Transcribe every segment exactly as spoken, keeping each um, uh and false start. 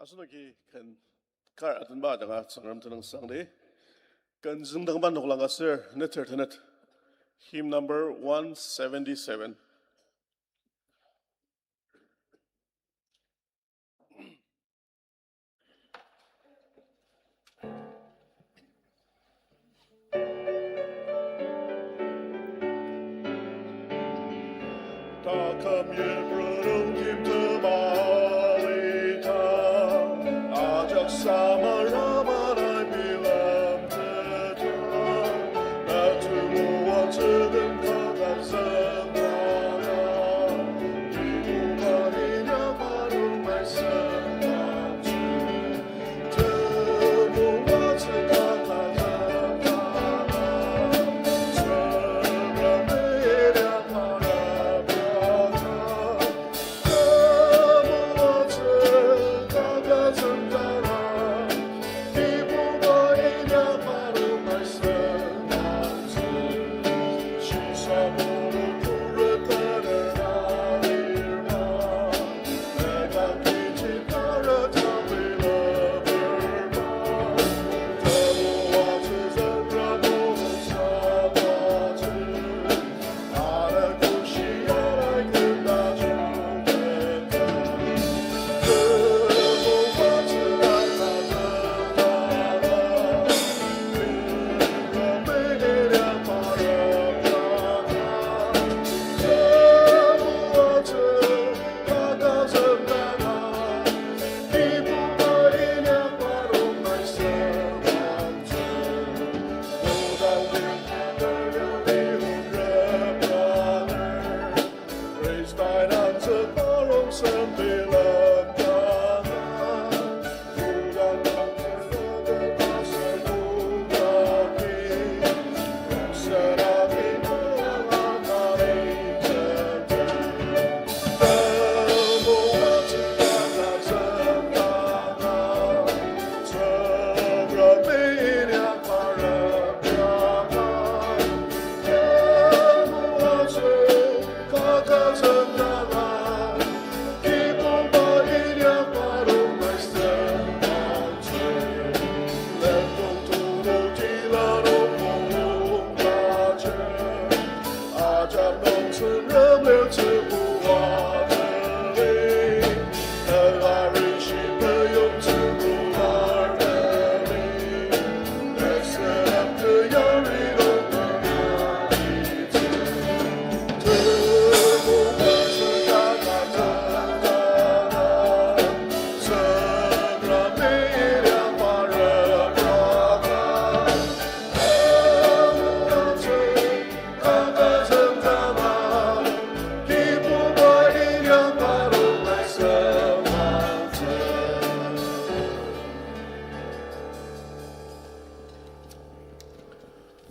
Asenoki ken kar atenba ajanga Tsüngrem tenüngsangdi. Ken züngdangba noklang aser neter tenet. Hymn number one seventy-seven. Taküm yiprudong timtem alita, ajak samara manai bilemteta, na tulu atsüden kaka zembana, ibu mani na marung mai sembang.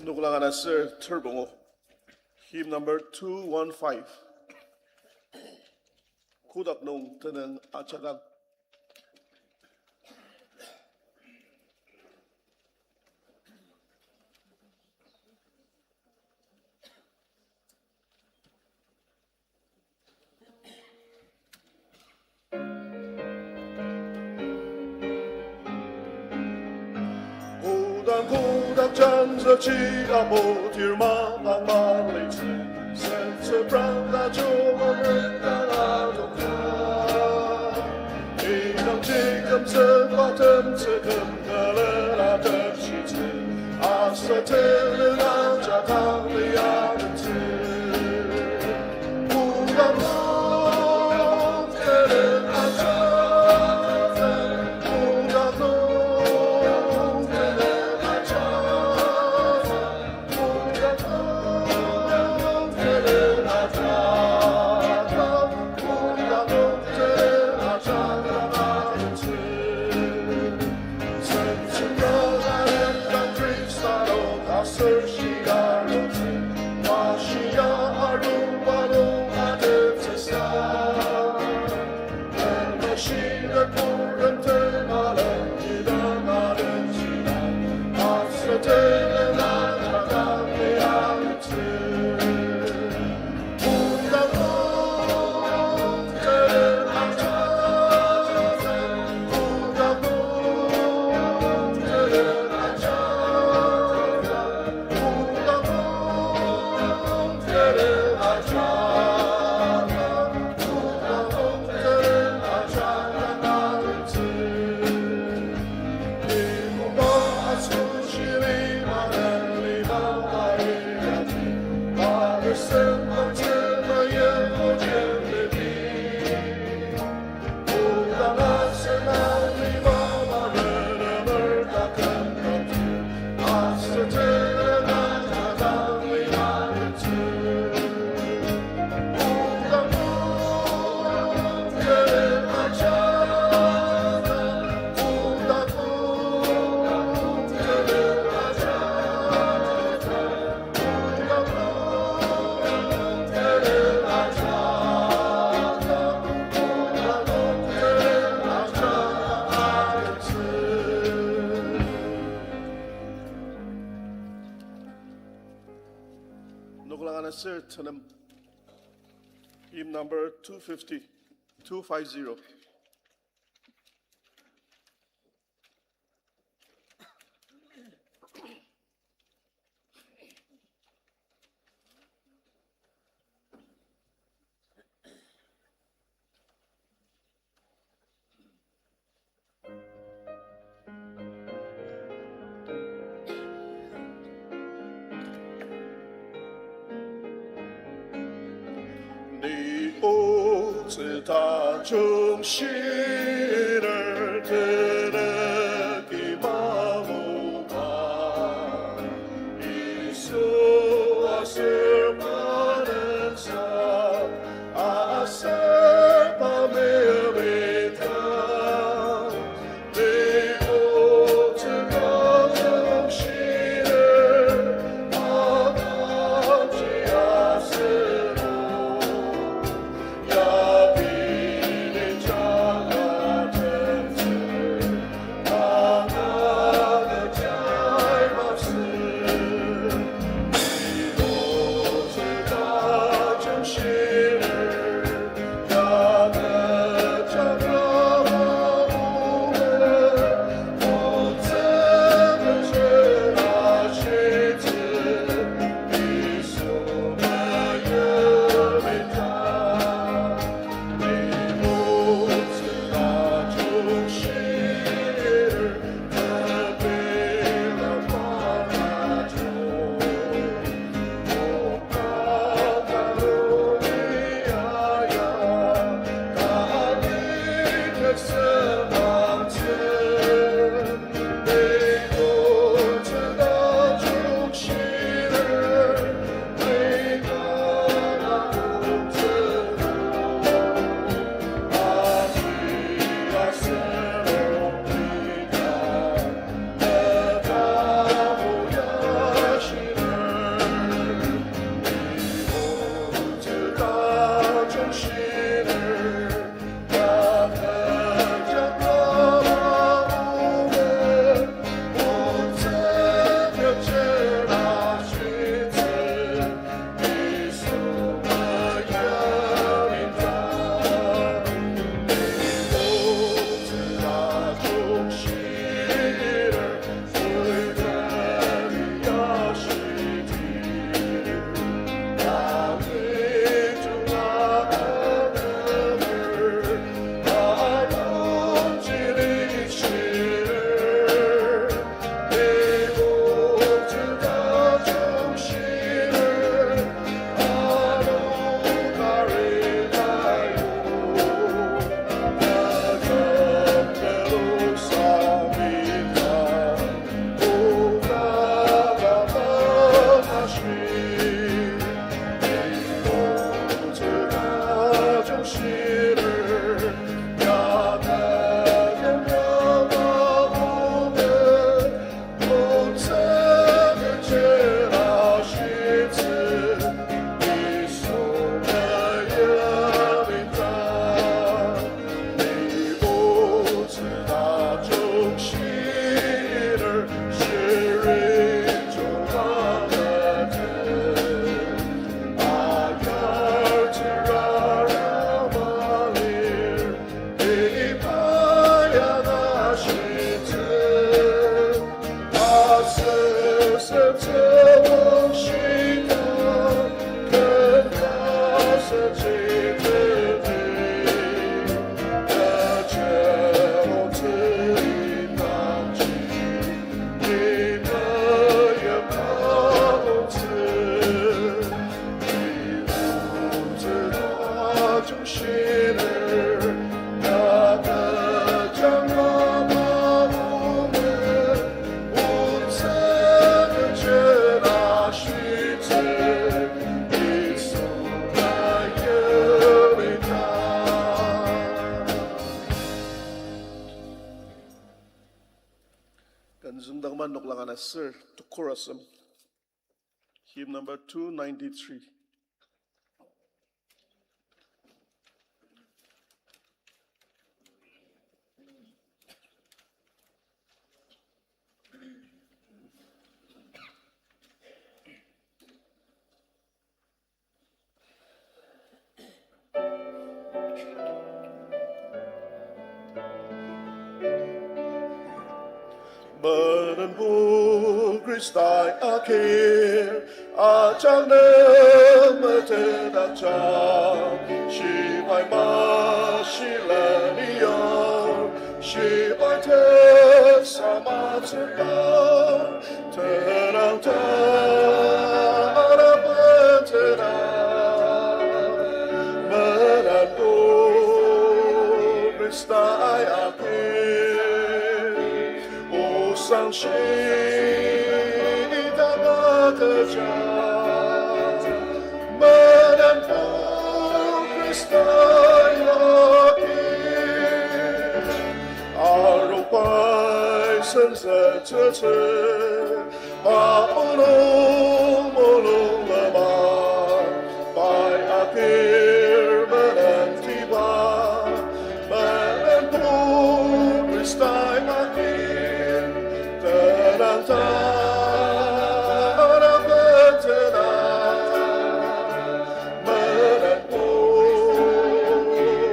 Noklang ana ser terbongo. Hymn number two one five. Kotak nung tenüng ajadang. Kodak kodak janzüji apotir mapang maleitsü, sentsü prangda joko renda la doka. Idangji kümtsü patemtsü küm külera tepshitsü, asa telen ajak ang liabentsü. Tenem. Hymn number two fifty, two five zero. Ni otsü tajung shiner teneki mamuba. Yisu aser maneksa, aser pamemeta. Kan züngdangma noklang ana sür tukur asem. Hymn number two ninety-three. Bo Khristai akir, ajak nem metet ajak, shibai mashilen iyar, shibai tesa matsüba, tenang ta araben tenang, menen Bo Khristai akir. Osang shi idanga kecha, menen Bo Khristai akir. Arobai sensen tsütsü, pa mulung mulung lema, pai akir menen tiba, menen Bo Khristai akir, tenang ta araben tenang, menen Bo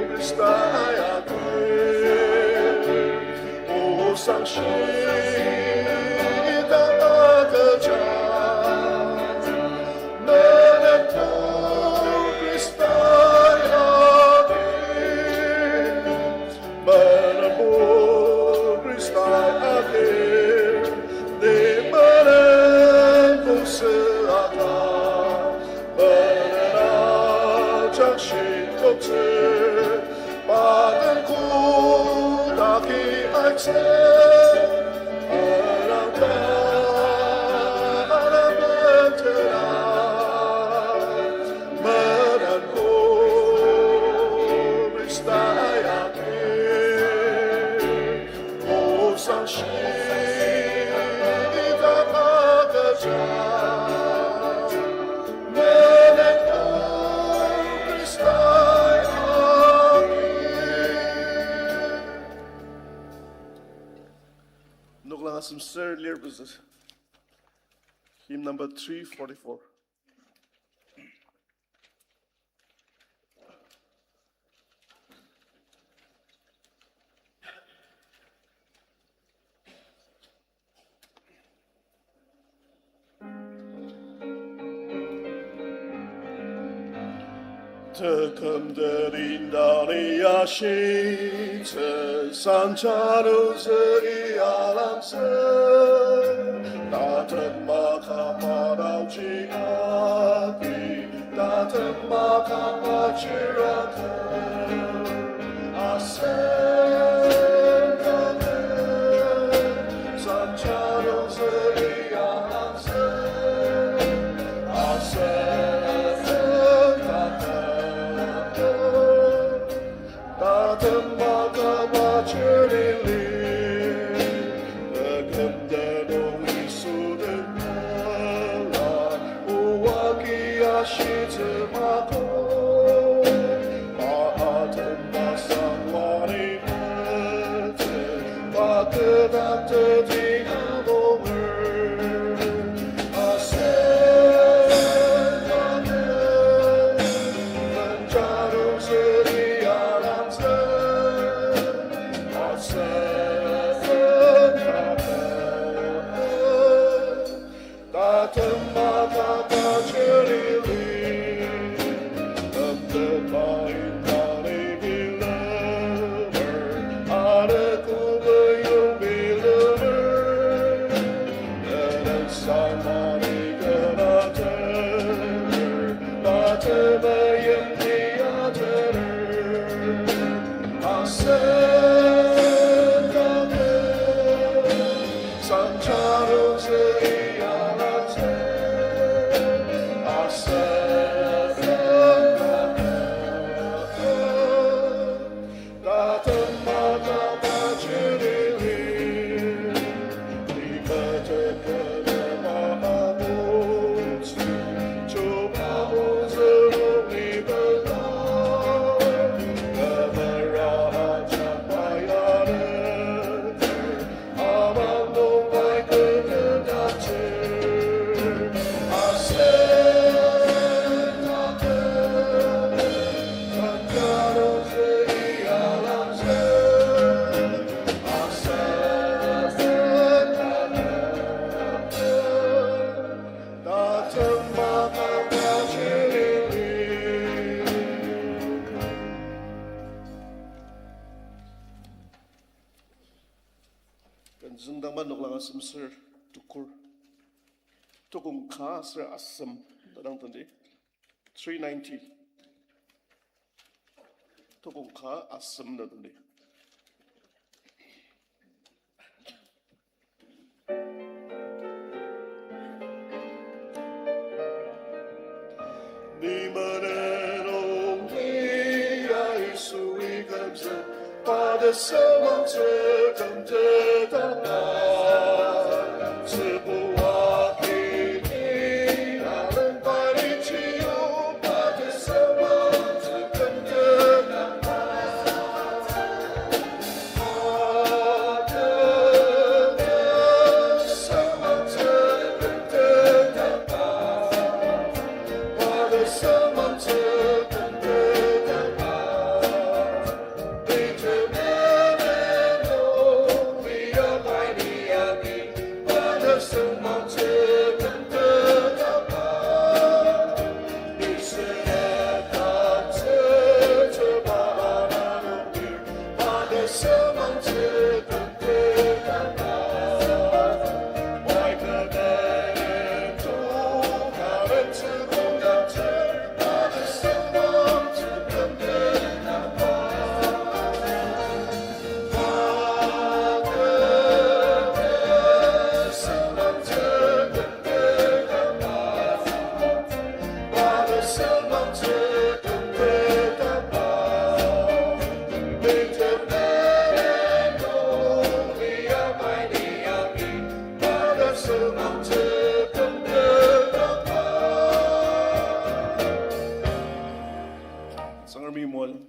Khristai akir. Osang shi idanga kecha, menen Bo Khristai akir, menen Bo Khristai akir, ni menen kongse aka, menen ajak shitoktsü, pa den kotaki aitsü, arang ta, arang ta, menen Bo Khristai akir. Osang shi idanga kecha, menen Bo Khristai akir. Noklang asem ser lir pezü. Hymn number three forty-four. Tekümtet indang liashitsü, sancha nungzü ialangzü, tatem maka madaoji abi, tatem maka majiratem, asen tatem, sancha nungzü ialangzü, asen tatem. Tatem maka majuri li, tekümtet nung Yisu den mela, oa kiashitsü mako, pa atem masang wani mete, pa ketang teti amonger. Züngdangba noklang asem ser tukur. Tokong ka ser asem ta dang tenti. Three ninety. Tokong ka asem ta tenti. Tsüngremi moajang.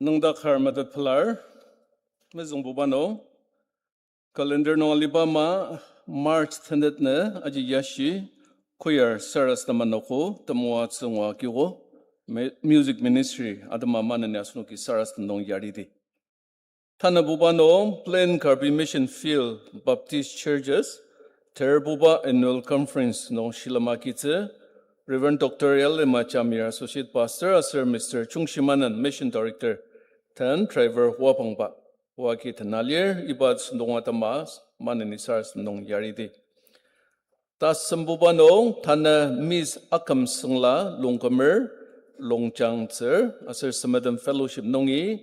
Nüngdak kar metet pelar, mezüngbuba nung, calendar nung aliba ama March tenet nü aji yashi, choir sarasadema noko temoatsü ngua kiko, mu-, music ministry atema maneni asenoki sarasadem nung yaridi. Tanabuba nung Plain Karbi Mission Field Baptist Churches, terbuba annual conference nung shilem agitsü, Reverend Doctor Yalema Jamir, Associate Pastor, aser Mister Chungshimanen, Mission Director, ten driver wapangba, oagi tena lir, iba sentong atema maneni sarasadem nung yaridi. Tasembuba nung, tanü Miss Aküm Süngla Longkümer, Longjangtsür, aser Samaritan Fellowship nungi,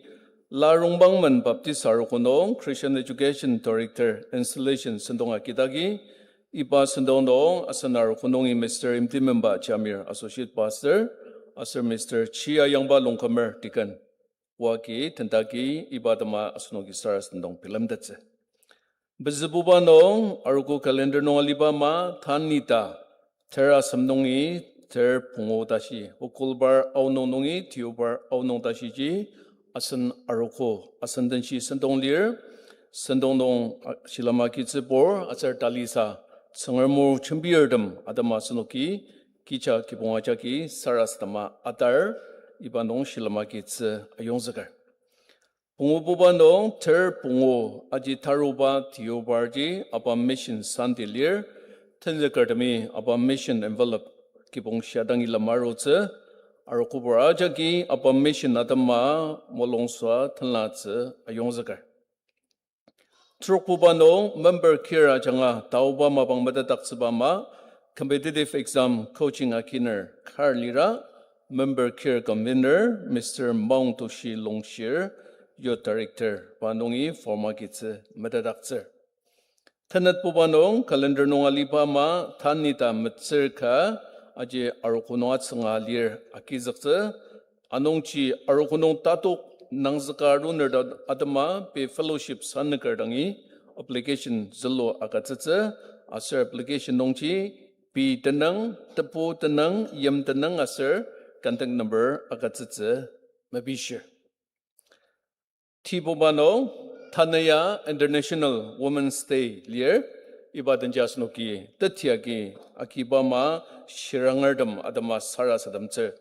La Rongbangmen Baptist Arogo nung, Christian Education Director, Installation sentong agidagi, iba sentong nung, asen arogo nungi Mister Imtimemba Jamir, Associate Pastor, aser Mister Chia Yangba Longkümer, Deacon. Oagi tendagi iba atema asenoki sarasadem nung bilemtettsü. Pezübuba nung, arogo calendar nung aliba ama, tanü ita, ter asem nungi, ter pungu tashi, Oktobor aonung nungi, Deobar aonung tashiji, asen arogo, asen denshi sentong lir, sentong nung, a, shilem agitsübur, aser talisa, Tsüngrem o jembirtem, atema asenoki, kija kibong ajaki sarasadema atar, iba nung shilem agitsü ayongzüker. Pungububa nung ter pungu aji taruba Deobarji ABAM Mission Sunday lir, tenzükertemi ABAM Mission envelope kibong shia dangi lema arutsü, arogobur ajaki ABAM Mission atema mulung süa tenlatsü ayongzüker. Trokbuba nung member kir ajanga taoba mapang metetdaktsüba ama competitive exam coaching akiner kar lira member kir convener Mister Maongtoshi Longshir, Youth Director, pa nungi form agitsü metetdaktsür. Tenetbuba nung calendar nung aliba ama tanü ita metsür ka aji arogo nung atsünga lir agizüktsü. Anungji arogo nung tatok nangzüka aruner ta atema pei fellowship sanüker dangi application zülu agütsütsü, aser application nungji pei tenüng, tebu tenüng, yim tenüng aser contact number agütsütsü mepishir. Tibuba nung, tanü ya International Women's Day lir, iba denji asenoki teti agi agiba ama shirangertem atema sarasademtsür.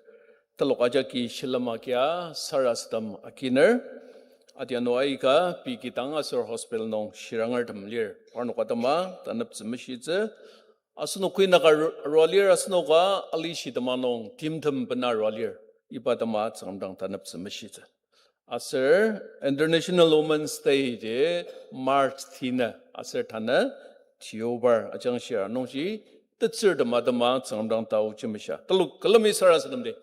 Telok ajaki shilem agia sarasadem akiner. Adianu aika pei kidang aser hospital nung shirangertem lir. Parnok atema taneptsü meshitsü. Asenok kuinaka ru-, arua lir, asenoka ali shitema nung timtem bena arua lir. Iba atema Tsüngrem dang taneptsü meshitsü. Aser International Women's Day ji March tinü aser tanü tiobar ajangshia nungji tetsürtem atema Tsüngrem dang taochi mesha. Telok külemi sarasademdi.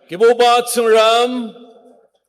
Kibuba Tsüngrem,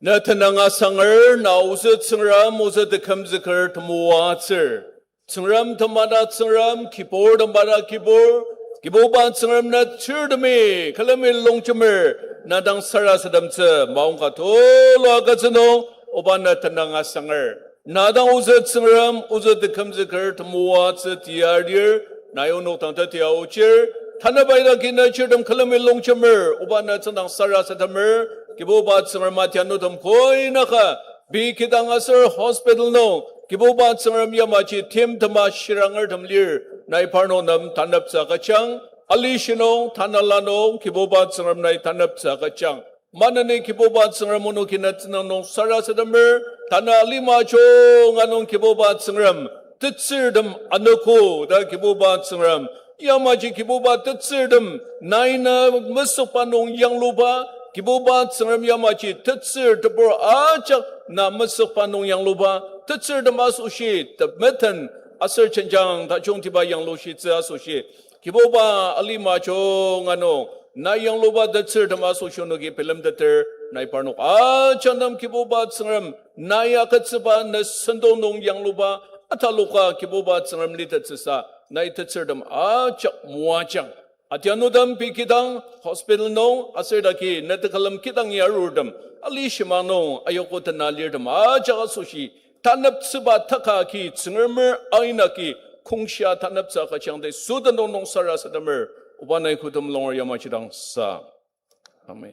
na tenüng asanger, na ozü Tsüngrem, ozü tekümzüker temoatsür. Tsüngrem temata Tsüngrem, kibur temata kibur, Kibuba Tsüngrem na tsürtemi, külemi longjemer, na dang sarasademtsü, maongka tulu agütsü nung, oba na tenüng asanger. Na dang ozü Tsüngrem, ozü tekümzüker temoatsü tiarir, nai onok dang teti aochir, tanü pai daki na chirtem külemi longjemer, oba na tsüngdang sarasademer, Kibuba Tsüngrem atianutem koinaka, pei kidang aser hospital nung, Kibuba Tsüngrem yamaji timtema shirangertem lir, nai parnok nem taneptsü agüjang, ali shinung, tanela nung, Kibuba Tsüngrem nai taneptsü agüjang. Maneni Kibuba Tsüngrem onoki na tenüng nung sarasademer, tanü alima junga nung Kibuba Tsüngrem, tetsürtem anogo ta Kibuba Tsüngrem, yamaji Kibuba tetsürtem, nai na mesükba nung yangluba, Kibuba Tsüngrem yamaji tetsür tebur ajak na mesükba nung yangluba, tetsürtem asoshi, temeten, aser jenjang tajungtiba yanglushitsü asoshi, Kibuba alima junga nung, na yangluba tetsürtem asoshi onoki bilemteter, nai parnok ajak nem Kibuba Tsüngrem, nai agütsüba na sentong nung yangluba, ataloka Kibuba Tsüngrem litettsüsa, nai tetsürtem ajak moajang. Atianutem pei kidang hospital nung, aser daki na tekülem kidang ya arurtem, ali shimang nung, ayoko tena lirtem ajak asoshi, taneptsüba taka ki Tsüngremer aina ki kongshia taneptsü agüjang ta Yisu tenüng nung sarasademer, oba nai kotem longer yamaji dang sa. Amen.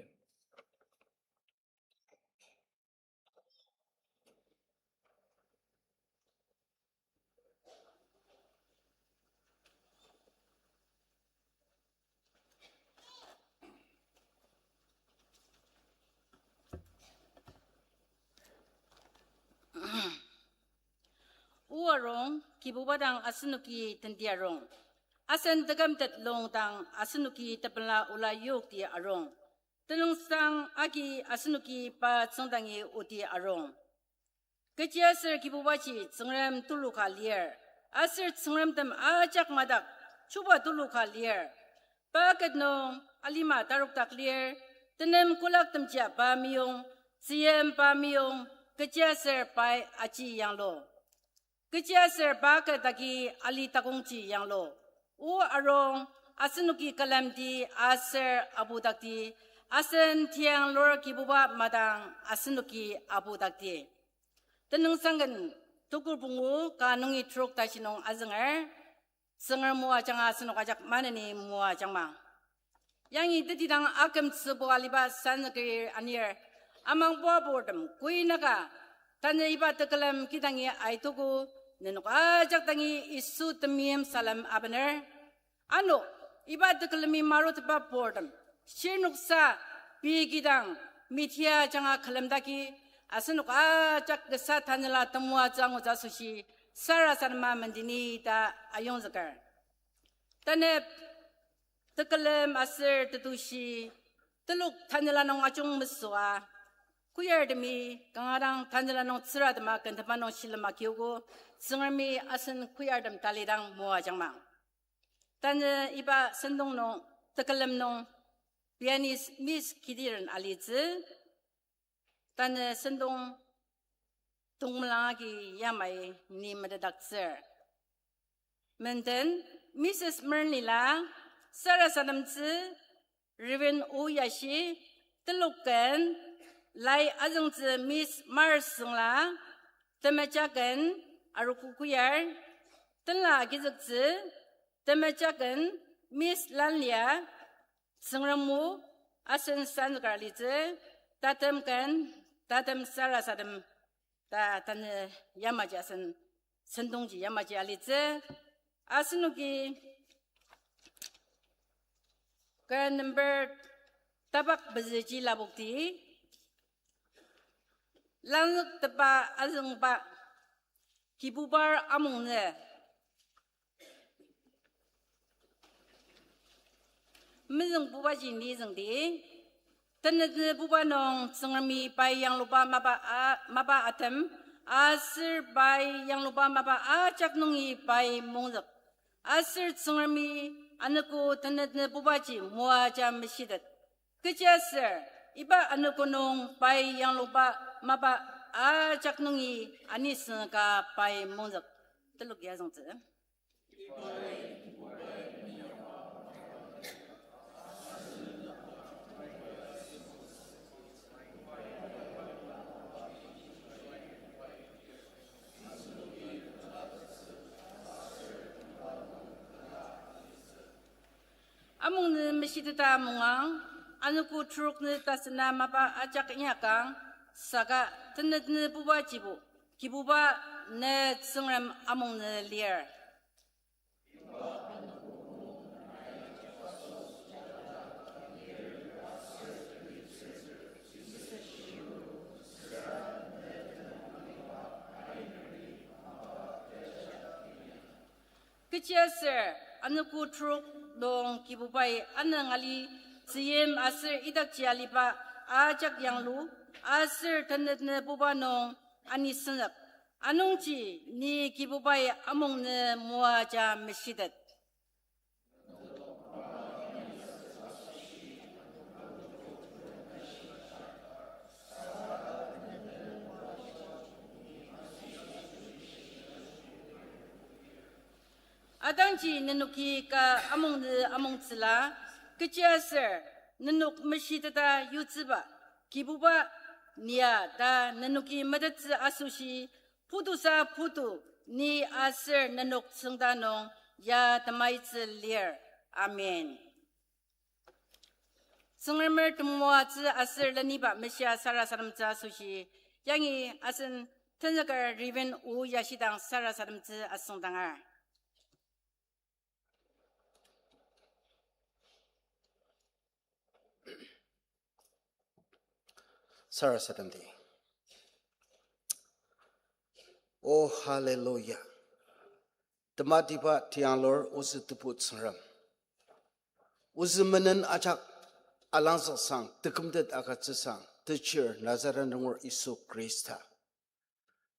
O arung, Kibuba dang asenoki tenti arung. Asen tekümtet lung dang asenoki tepela ola yokti arung. Tenüngsang agi asenoki pa tsüngdangi oti arung. Kechiaser Kibubaji Tsüngrem tulu ka lir, aser tsüngremtem ajak madak chuba tulu ka lir. Pa ket nung alima tarokdak lir, tenem kolak temjia pa meyong, tzüyim pa meyong, kechiaser pai aji yanglu. Kechiaser pa ket agi ali takongji yanglu. O arung, asenoki külemdi aser abudakdi, asen tiang lur Kibuba madang asenoki abudakdi. Tenüngsang ken tukur pungu ka nungi trok tashi nung azünger, Tsüngrem moajanga asenok ajak maneni moajangma. Yangi tetidang akümtsübo aliba sanükeri anir, amangbo aburtem kuinaka, tanü iba tekülem kidangi aitogo, nenok ajak dangi Yisu temeim salem abener. Ano, iba tekülemi maruteba purtem, shirnoksa, pei kidang, media ajanga külemdaki, asenok ajak kasa tanela temoatsü angutsü asoshi, sarasadema mendeni ta ayongzüker. Tanep, tekülem aser tetushi, telok tanela nung ajung mesüa, choirtemi kanga dang tanela nung tsüratema kentema nung shilem akiogo, Tsüngremi asen choirtem talidang moajangma. Tanü iba sentong nung, tekülem nung, pianist Miss Kidiren alitsü, tanü sentong tongmelang agi yamai ni metetdaktsür. Menden, Missus Mernila, sarasademtsü, Reverend O Yashi, telokken, lai azüngtsü Miss Mars Züngla, temejaken, arogo choir, tenla agizüktsü, temejaken, Miss Lanlia, Tsüngrem o, asen sanüker alitsü, tatem ken, tatem sarasadem, ta tanü yamaji asen sentongji yamaji alitsü, asenoki ka number tapak pezüji lapokti, Langzük teba azüngba, Kibubar amungnü. Mezüngbubaji ni züngdi. Tenetnebuba nung Tsüngremi pai yangluba mapa a-, mapa atem, aser pai yangluba mapa ajak nungi pai mongzük. Aser Tsüngremi anogo tenetnebubaji moaja meshitet. Kechiaser, iba anogo nung pai yangluba mapa ajak nungi anisüngka pai mongzük. Telok ya züngtsü. Amungnü meshiteta mungang, anogo trok nü tasena mapa ajak inyakang, saka tenetnebubajibo, Kibuba ne Tsüngrem amungnü lir. Kechiaser, anogo trok nung Kibubai anüng ali tzüyim aser idakji aliba ajak yanglu, aser tenetnebuba nung anisüngzük. Anungji ni Kibubai amungnü moaja meshitet. Atangji nenoki ka amungnü amungtsüla, kechiaser nenok meshiteta yutsüba, Kibuba nia ta nenoki metettsü asoshi, putusa putu ni aser nenok tsüngda nung ya temaitsü lir. Amen. Tsüngremer temoatsü aser leniba meshia sarasademtsü asoshi, yangi asen tenzüker Reverend O Yashidang sarasademtsü asüngdangar. Sarasademdi. Oh, hallelujah. Tematiba tianglur ozü tebu Tsüngrem. Ozü menen ajak alangzüksang, tekümtet agütsüsang, techir Nazareth nunger Yisu Khrista.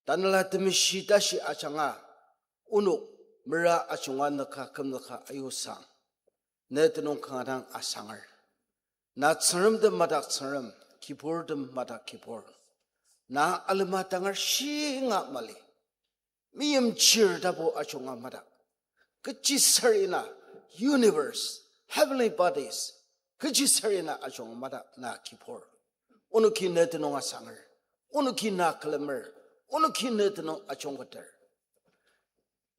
Tanela temeshi tashi ajanga, onok mera ajunga nüka kümzüka ayusang, ne tenüng kanga dang asanger. Na Tsüngremtem madak Tsüngrem, kiburtem madak kibur. Na alima tangar shinga mali. Meimchir tapu ajunga madak. Kechi sarena universe, heavenly bodies, kechi sarena ajunga madak na kibur. Onoki ne tenüng asanger, onoki na külemer, onoki ne tenüng ajungketer.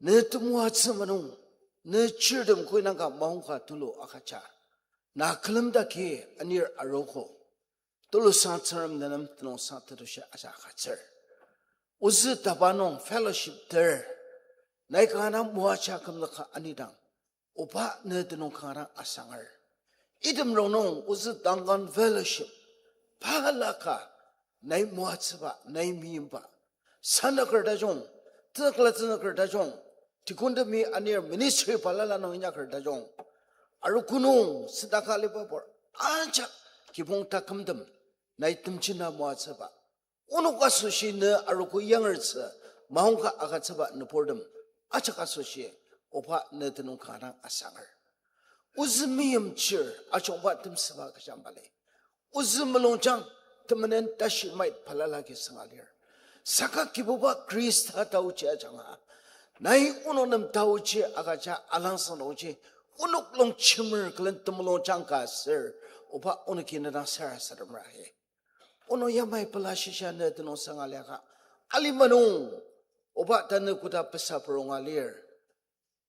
Ne temoatsü manung, ne chirtem koinangka maongka tulu agüja. Na külemdaki anir arogo. Tulusang Tsüngrem nenem tenüngsang tetushi aja agütsür. Ozü taba nung fellowship ter. Nai kanga dang moaja kümzüka anidang. Oba ne tenüng kanga dang asanger. Item rongnung ozü dangan fellowship. Palaka nai moatsüba, nai meimba. Sanaker tajung, tenzükla tenzüker tajung, tikundemi anir ministry balala nung inyaker tajung. Arogo nung sedaka alibabur, ajak kibong takümtem, nai temjina moatsüba. Onok asoshi ne arogo yangertsü, maongka agütsüba nüburtem, ajak asoshi, oba ne tenüng kanga dang asanger. Ozü meimchir, ajungba temsüba kechambali. Ozü mulungjang temenen tashi mait balala ki sünga lir. Saka Kibuba Khrista taoji ajanga. Nai onok nem taoji agüja alangsang taoji. Onok longjemer külen temulungjang ka aser. Oba onoki ne dang sarasademra he. Onok yamai pela shisha ne tenüngsang aliaka. Alima nung. Oba tanü koda pesa purunga lir.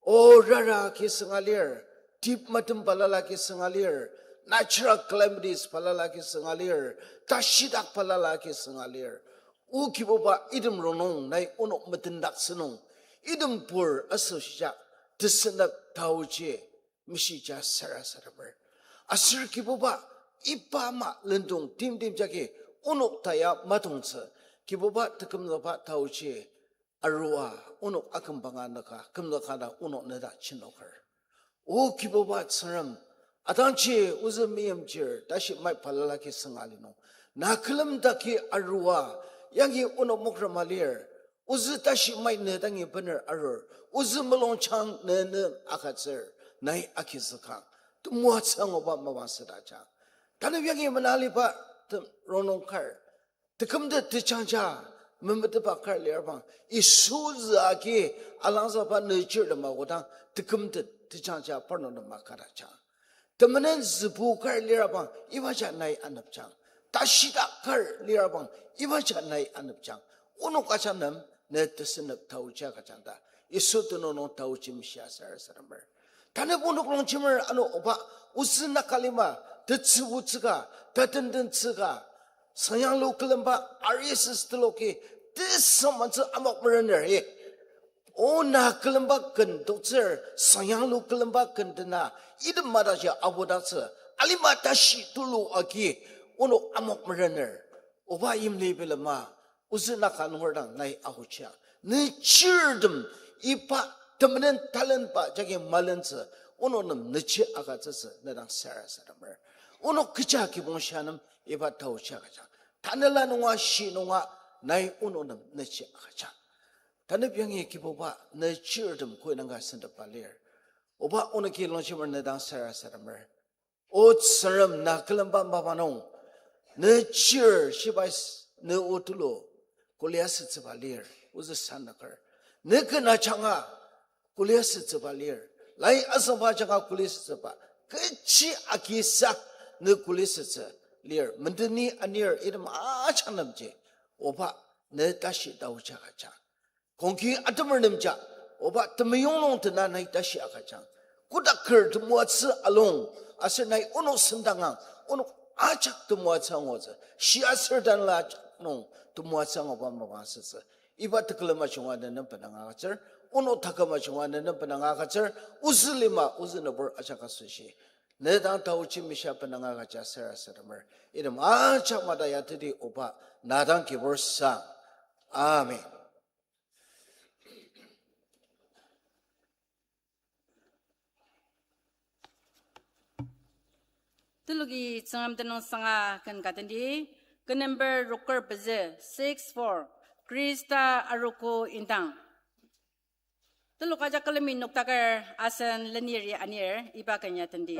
O rara ki sünga lir, tip matem balala ki sünga lir, natural calamities balala ki sünga lir, tashidak balala ki sünga lir. O Kibuba item rongnung nai onok metendak sünung, item pur asoshija, tesendak taoji, meshija sarasademer. Aser Kibuba, iba ama lendong timtem jagi, onok taya matongtsü, Kibuba tekümzükba taoji arua onok akümbanga nüka, kümzüka ta onok neta chinoker. O Kibuba Tsüngrem, atangji ozü meimchir tashi mai balala ki sünga li nung, na külemdaki arua, yangi onok mokrema lir, ozü tashi mai ne dangi bener arur, ozü mulungjang ne ne agütsür, nai agizükang, temoatsü anguba mapang südakjang. Tanü yangi menaliba tem rongnung kar, tekümtet tejangja memetetba kar lir bang, Yisu zü agi alangzükba nüjir tema kodang tekümtet tejangja parnok nem makadakjang. Temenen zübu kar lir bang, ibaja nai anepjang. Tashidak kar lir bang, ibaja nai anepjang. Onok ajak nem ne tesünep taoji agüjang ta Yisu tenüng nung taoji meshia sarasademer. Tanü onok longjemer ano oba, ozü Naga lima, tetsübutsüka, tatendentsüka, Sanyanglu külemba R S S teloki, tesüngmangtsü amok merener e. O na külemba ken toktsür, Sanyanglu külemba ken tena, item mataji abodaktsü, alima tashi tulu agi, onok amok merener. Oba yimli bilema, ozü Naga nunger dang nai ahuja. Nüjirtem iba temenen talentba jagi malentsü, onok nem nüji agütsütsü nedang sarasademer. Onok kecha kibong shia nem iba taoji agüjang. Tanela nunga shi nunga nai onok nem nüji agüjang. Tanep yangi Kibuba nüjirtem koinanga sendepba lir. Oba onoki longjemer nedang sarasademer. O Tsüngrem na külemba mapa nung, nüjir shibai s-, ne o tulu, kuli asütsüba lir, ozü sanaker. Ne ken ajanga, kuli asütsüba lir. Lai asüba ajanga kuli asütsüba. Kechi agisa ne kuli asütsü lir. Mendeni anir item ajak nemji, oba ne tashi taoji agüjang. Kongki atemer nemja, oba temeyong nung tena nai tashi agüjang. Kodaker temoatsü alung, aser nai onok sendangang, onok ajak temoatsü angutsü, shiaser tanela ajak nung temoatsü anguba mapang asütsü. Iba tekülem ajunga ne nem benang agütsür, onok taküm ajunga ne nem benang agütsür, ozü lima, ozü nübur ajak asoshi, nedang taoji meshia benang agüja sarasademer. Item ajak mata yateti oba, na dang kibur sang. Amen. Teloki Tsüngrem tenüng sanga ken ka tendi, ken number roker pezü six four, Khrista arogo indang. Telok ajak külemi noktaker asen leniri anir iba ken ya tendi.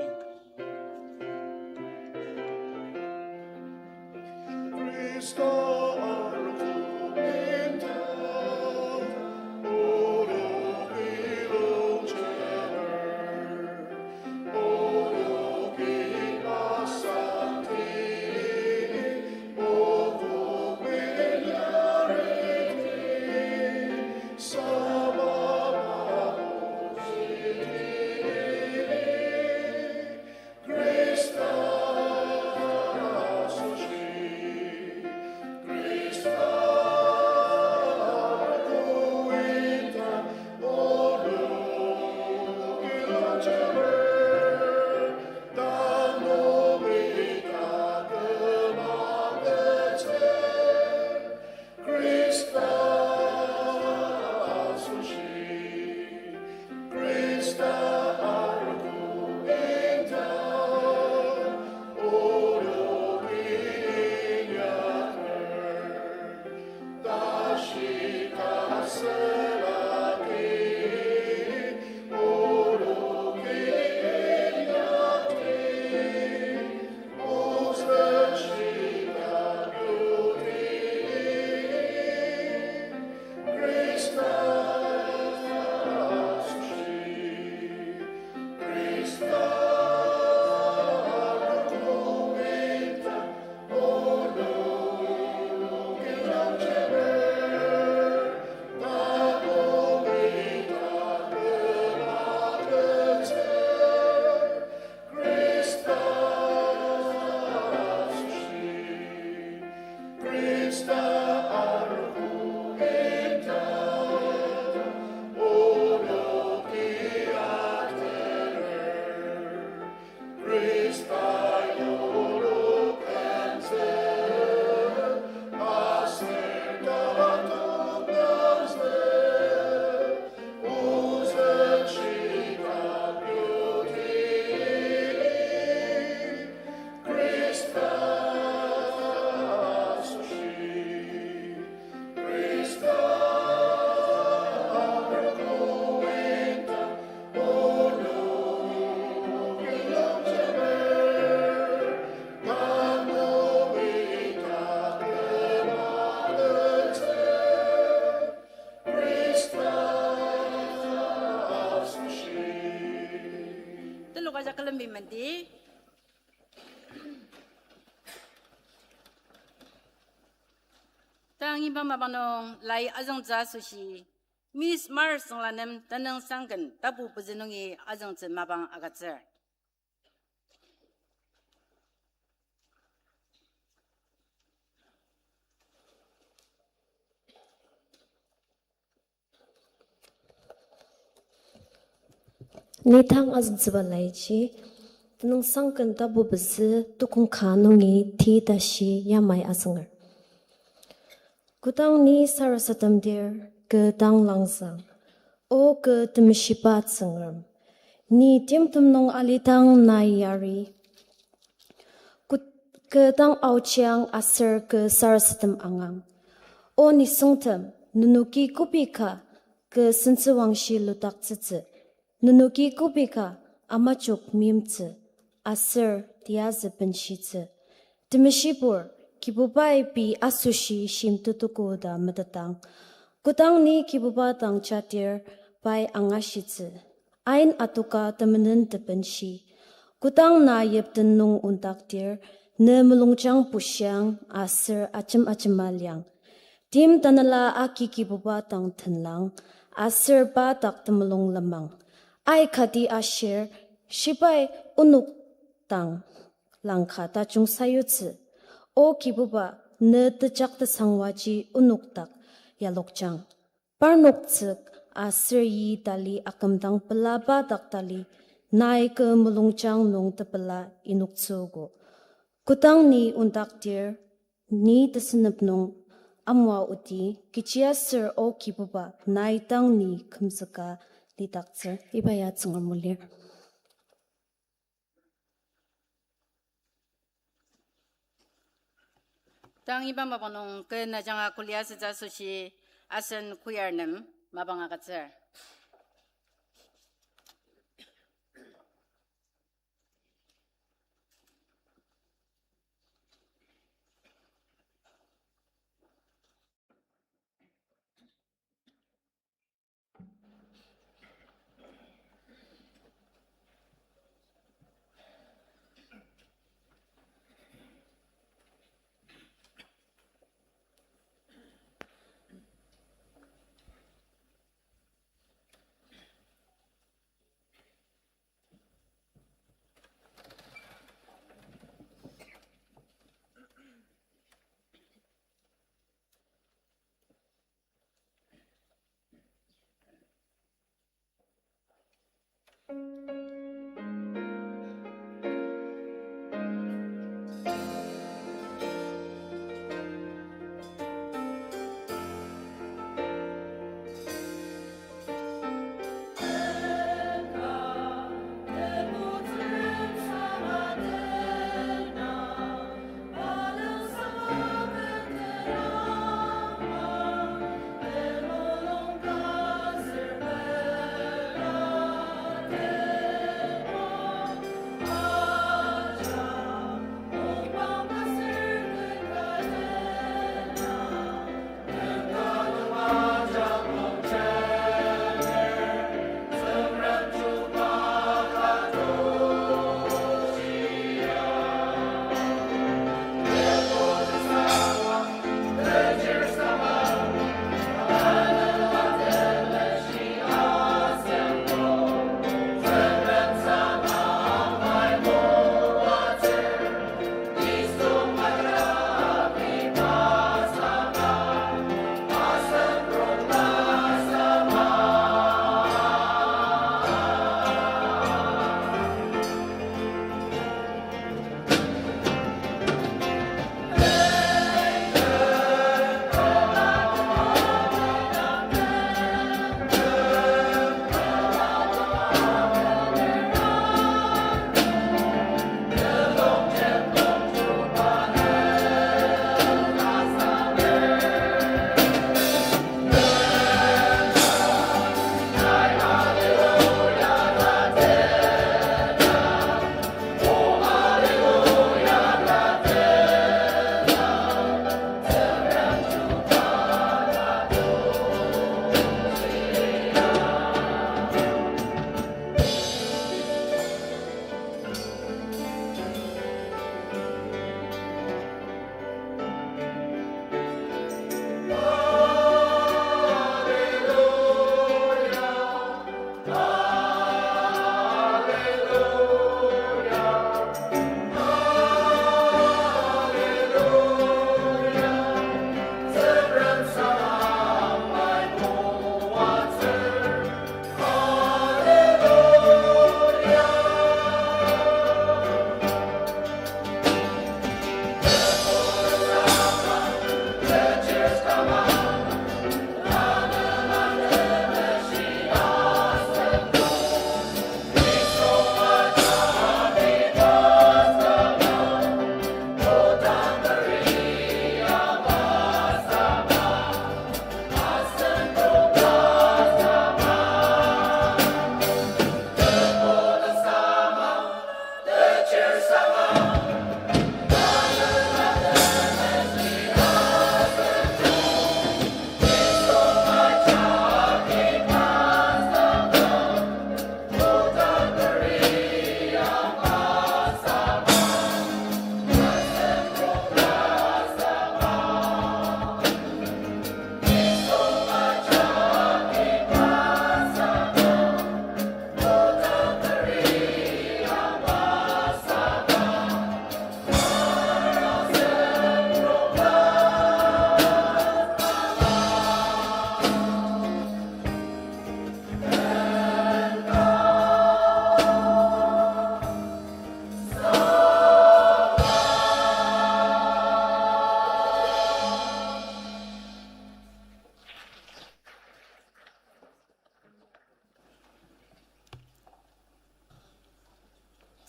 Tang iba mapang nung lai azüngtsü asoshi, Miss Mar Sünglanem tenüngsangken tapu pezü nungi azüngtsü mapang agütsür. Ni tang azüngtsüba laiji, tenüngsangken tapu pezü tukong ka nungi ti tashi yamai azünger. Kodang ni sarasademdir, kü dang langzang, O kü temeshiba Tsüngrem, ni timtem nung alidang nai yari. Kü dang aochiang aser kü sarasadem angang. O nisungtem, nenoki kobi ka kü sentsüwangshi ludaktsütsü, nenoki kobi ka amajok meimtsü, aser tiyazü benshitsü. Temeshibur, Kibubai pei asoshi shimtetoko ta metetang. Kodang ni Kibuba dang jadir, pai angashitsü. Ain atoka temenen tebenshi. Kodang na yipten nung ondakdir, ne mulungjang bushiang aser ajem ajema liang. Tim tanela agi Kibuba dang tenlang, aser pa dak temulung lenmang. Aikati ashir, shibai onok dang langka tajung sayutsü. O Kibuba, ne tejak tesangwaji onok dak yalokjang. Parnok tsük aser yi tali akümdang pelaba dak tali, nai kü mulungjang nung tepela inoktsüogo. Kodang ni ondakdir, ni tesünep nung amua oti, kechiaser O Kibuba, nai dang ni kümzüka lidaktsür. Iba ya Tsüngrem o lir. Tang iba mapang nung kü najanga kuli asütsü asoshi asen choir nem mapang agütsür.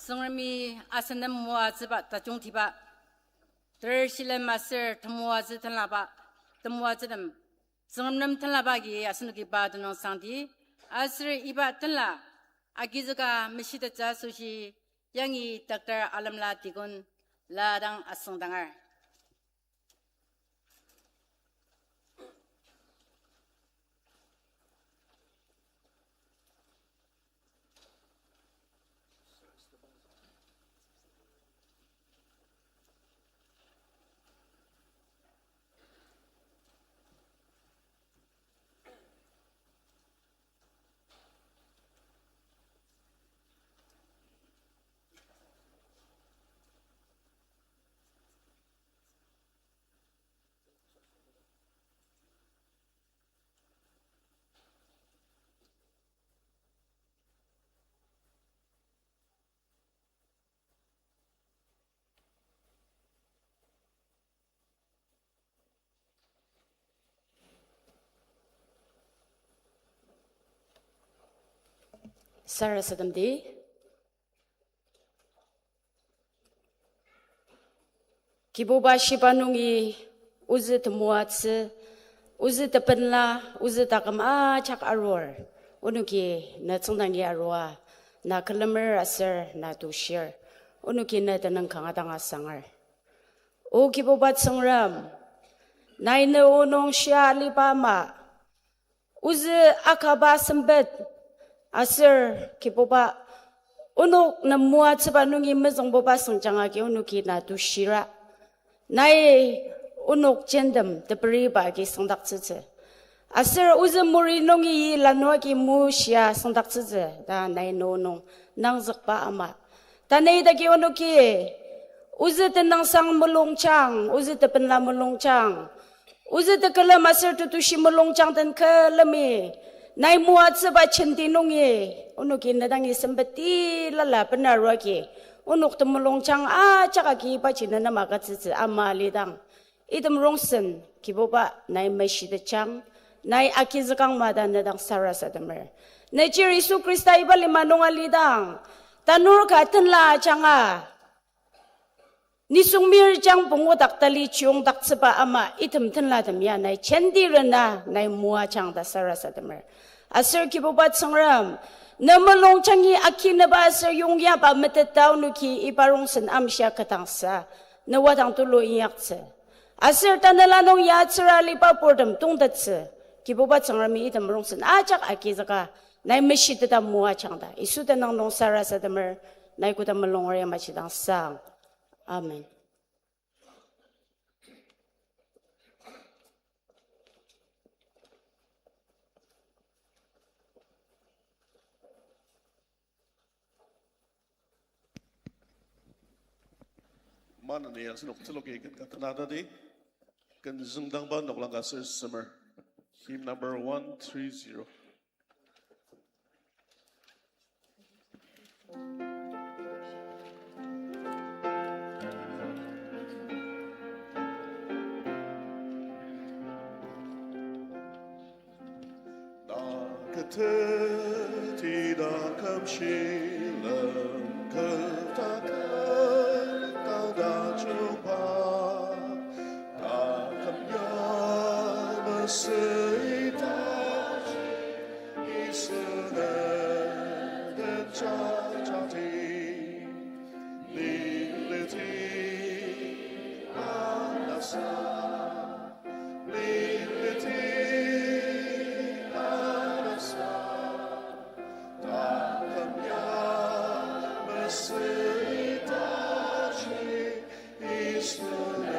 Tsüngremi asen nem moatsüba tajungtiba, ter shilem aser temoatsü tenlaba, temoatsütem, Tsüngrem nem tenlaba agi asenoki pa tenüngsangdi, aser iba tenla agizüka meshitettsü asoshi yangi Doctor Alemla Deacon la dang asüngdanger. Sarasademdi. Kibuba shiba nungi ozü temoatsü, ozü tepenla, ozü taküm ajak arur, onoki na tsüngdangi arua, na külemer aser na tushir, onoki na tenüng kanga dang asanger. O Kibuba Tsüngrem, nai ne o nung shia aliba ama, ozü akaba sempet, aser Kibuba, onok nem moatsüba nungi mezüngbuba sengjang agi onoki na tushira. Nai onok jendem teperiba agi sengdaktsütsü. Aser ozü muri nungi lanua agi mushia sengdaktsütsü ta nai ne o nung nangzükba ama. Tanü idaki onoki, ozü tenüngsang mulungjang, ozü tepenla mulungjang, ozü tekülem aser tetushi mulungjang den külemi, nai moatsüba jenti nungi, onoki ne dangi sempet tilala benaruagi, onok temulungjang ajak agi ibaji ne nem agütsütsü ama alidang. Item rongsen, Kibuba, nai meshitetjang, nai agizükang ma ta ne dang sarasademer. Ne chir Yisu Khrista iba lima nung alidang, tanur ka tenla ajanga, nisung mirjang pungu dak tali chiongdaktsüba ama item tenlatem ya nai jenti rena nai moajang ta sarasademer. Aser Kibuba Tsüngrem, ne mulungjangi akineba aser yongyaba meteta onoki iba rongsen amshia ketdangsa, ne wadang tulu inyaktsü. Aser tanela nung yatsüra aliba purtem tongtettsü, Kibuba Tsüngremi item rongsen ajak agizüka, nai meshiteta moajang ta Yisu tenüng nung sarasademer, nai koda mulunger yamaji dang sang. Amen. Maneni asenok teloki ken ka tenatadi, ken züngdangba noklang ka ser semer. Hymn number one three zero. Taküteti taküm shilem kü taküm tang tajungba, taküm ya mesüi tashi Israel den jajati, liliti anasa. Liliti anasa, taküm ya mesüi tashi Israel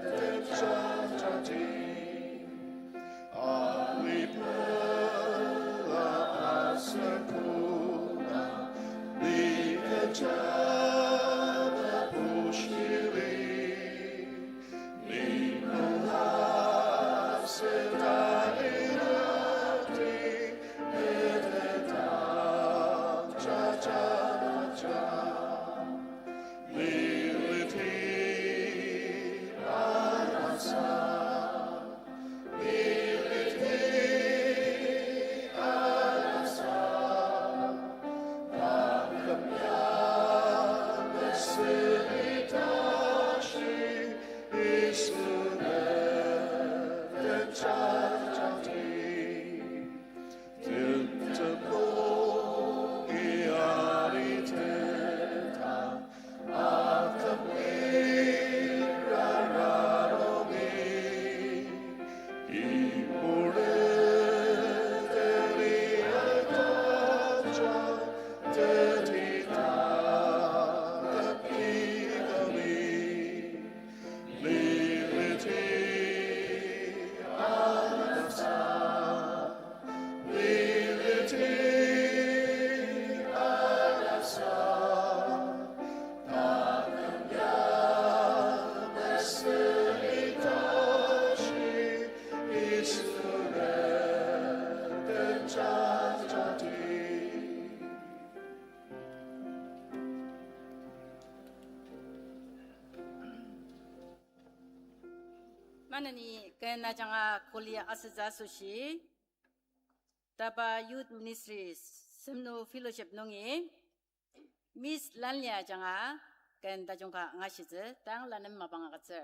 den jajati. Tanü ni ken ajanga kuli asütsü asoshi, DABA Youth Ministry Semnu Fellowship nungi Miss Lanlia ajanga ken tajung ka angashitsü, tang lanem mapang agütsür.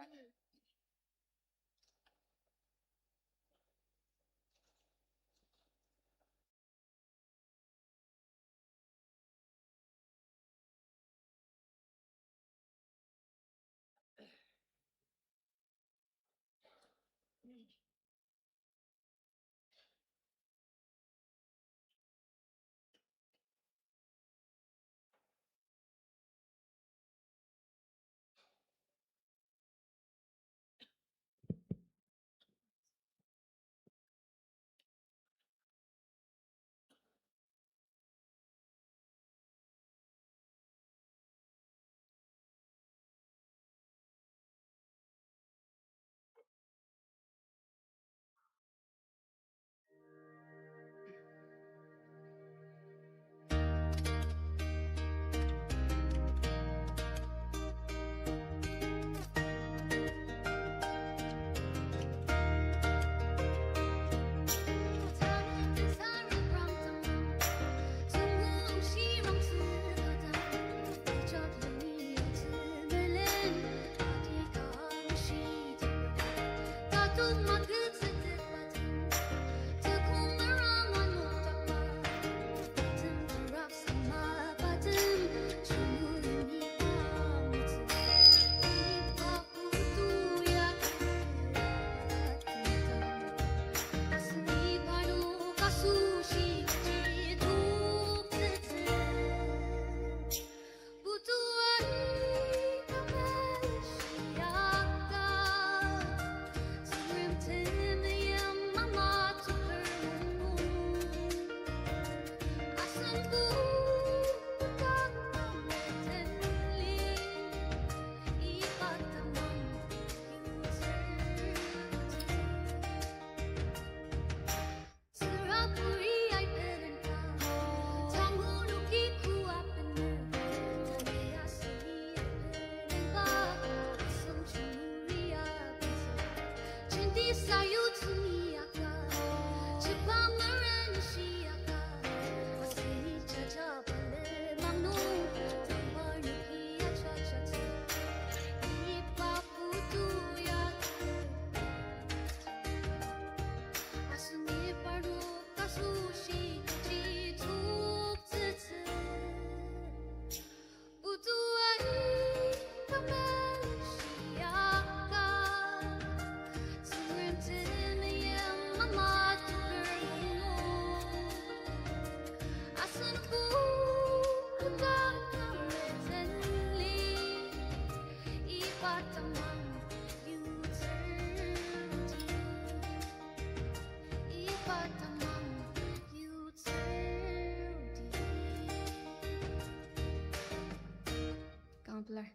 Kangpelar.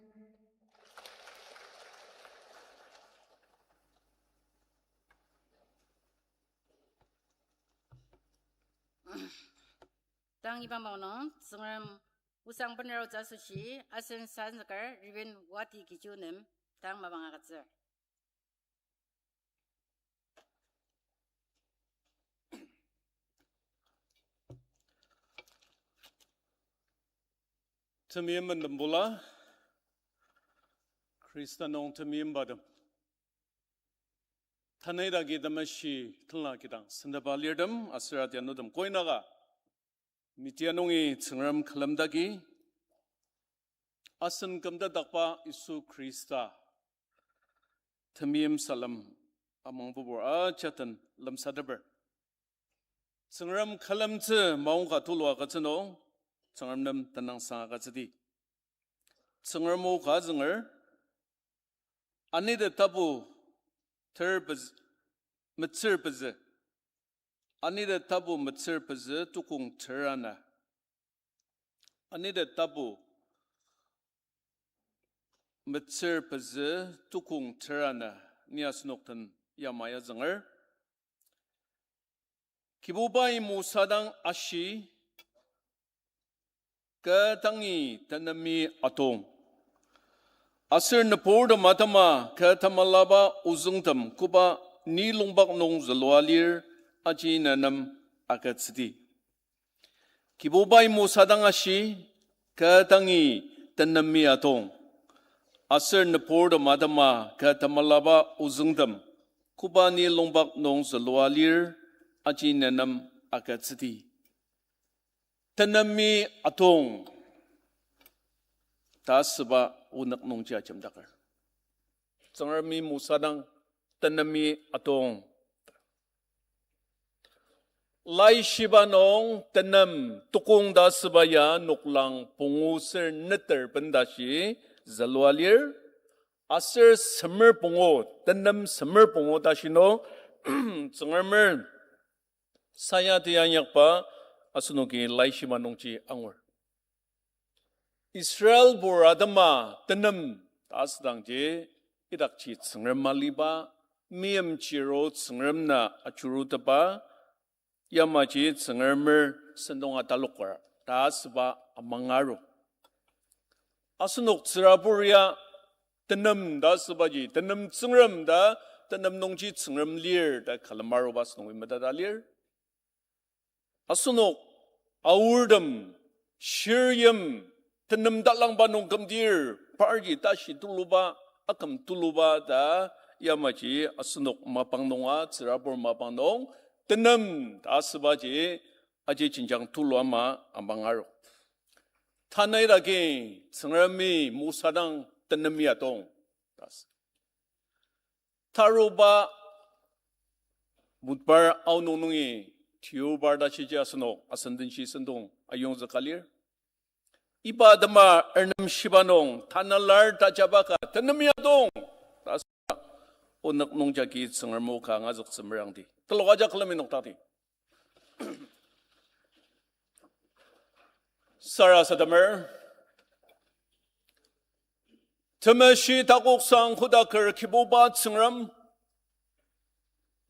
Tang iba maonung, Tsüngrem osang bener aotsü asoshi, asen senzüker Reverend Wati Kichu nem, tang mapang agütsür. Temeim mendem bula, Khrista nung temeimbatem. Tanü idaki temeshi tenla kidang sendaba alirtem, aser adianutem koinaka. Media nungi Tsüngrem külemdaki, asen kümdaktsüba Yisu Khrista temeim salem amangbubur ajak den lemsateper. Tsüngrem külemtsü maongka tulu agütsü nung, Tsüngrem nem tenüngsang agütsüdi. Tsüngrem o ka azünger, anidi tapu ter pez-, metsür pezü. Anidi tapu metsür pezü tukong ter ana. Anidi tapu metsür pezü tukong ter ana. Ni asenok den yamai azünger. Kibubai Mosa dang ashi, kü dangi tenemi atong. Aser nüburtem atema kü tamalaba ozüngtem koba ni longpak nung zülua lir aji nenem agütsüdi. Kibubai Mosa dang ashi, kü dangi tenemi atong. Aser nüburtem atema kü tamalaba ozüngtem koba ni longpak nung zülua lir aji nenem agütsüdi. Tenemi atong ta asüba onük nungji ajemdaker. Tsüngremi Mosa dang tenemi atong. Laishiba nung tenem tukong ta asüba ya noklang pungu ser neter ben tashi zülua lir. Aser semer pungu, tenem semer pungu tashi nung Tsüngremer sayati inyakba asenoki Laishiba nungji angur. Israelbur atema tenem ta asüdangji idakji Tsüngrem aliba, meimchir o Tsüngrem na ajurutepa, yamaji Tsüngremer sentong atalokar ta asüba amangaro. Asenok tsürabur ya tenem ta asübaji, tenem Tsüngrem ta, tenem nungji Tsüngrem lir ta külem aruba asenok meteta lir. Asenok aortem, shirtem, tenem talangba nung kümdir, parji tashi tuluba, aküm tuluba ta, yamaji asenok mapang nunga, tsürabur mapang nung, tenem ta asübaji, aji jenjang tulu ama amangaro. Tanü idaki Tsüngremi Mosa dang tenemi atong ta asü. Taruba Budbar aonung nungi Deobar ta shiji asenok asen denshi sentong ayongzüka lir. Iba atema ernemshiba nung tanalar tajaba ka tenemi atong ta asüba onük nungjagi Tsüngrem o ka angazüktsü merangdi. Telok ajak külemi noktakdi. Sarasademer, temeshi takoksang kodaker Kibuba Tsüngrem,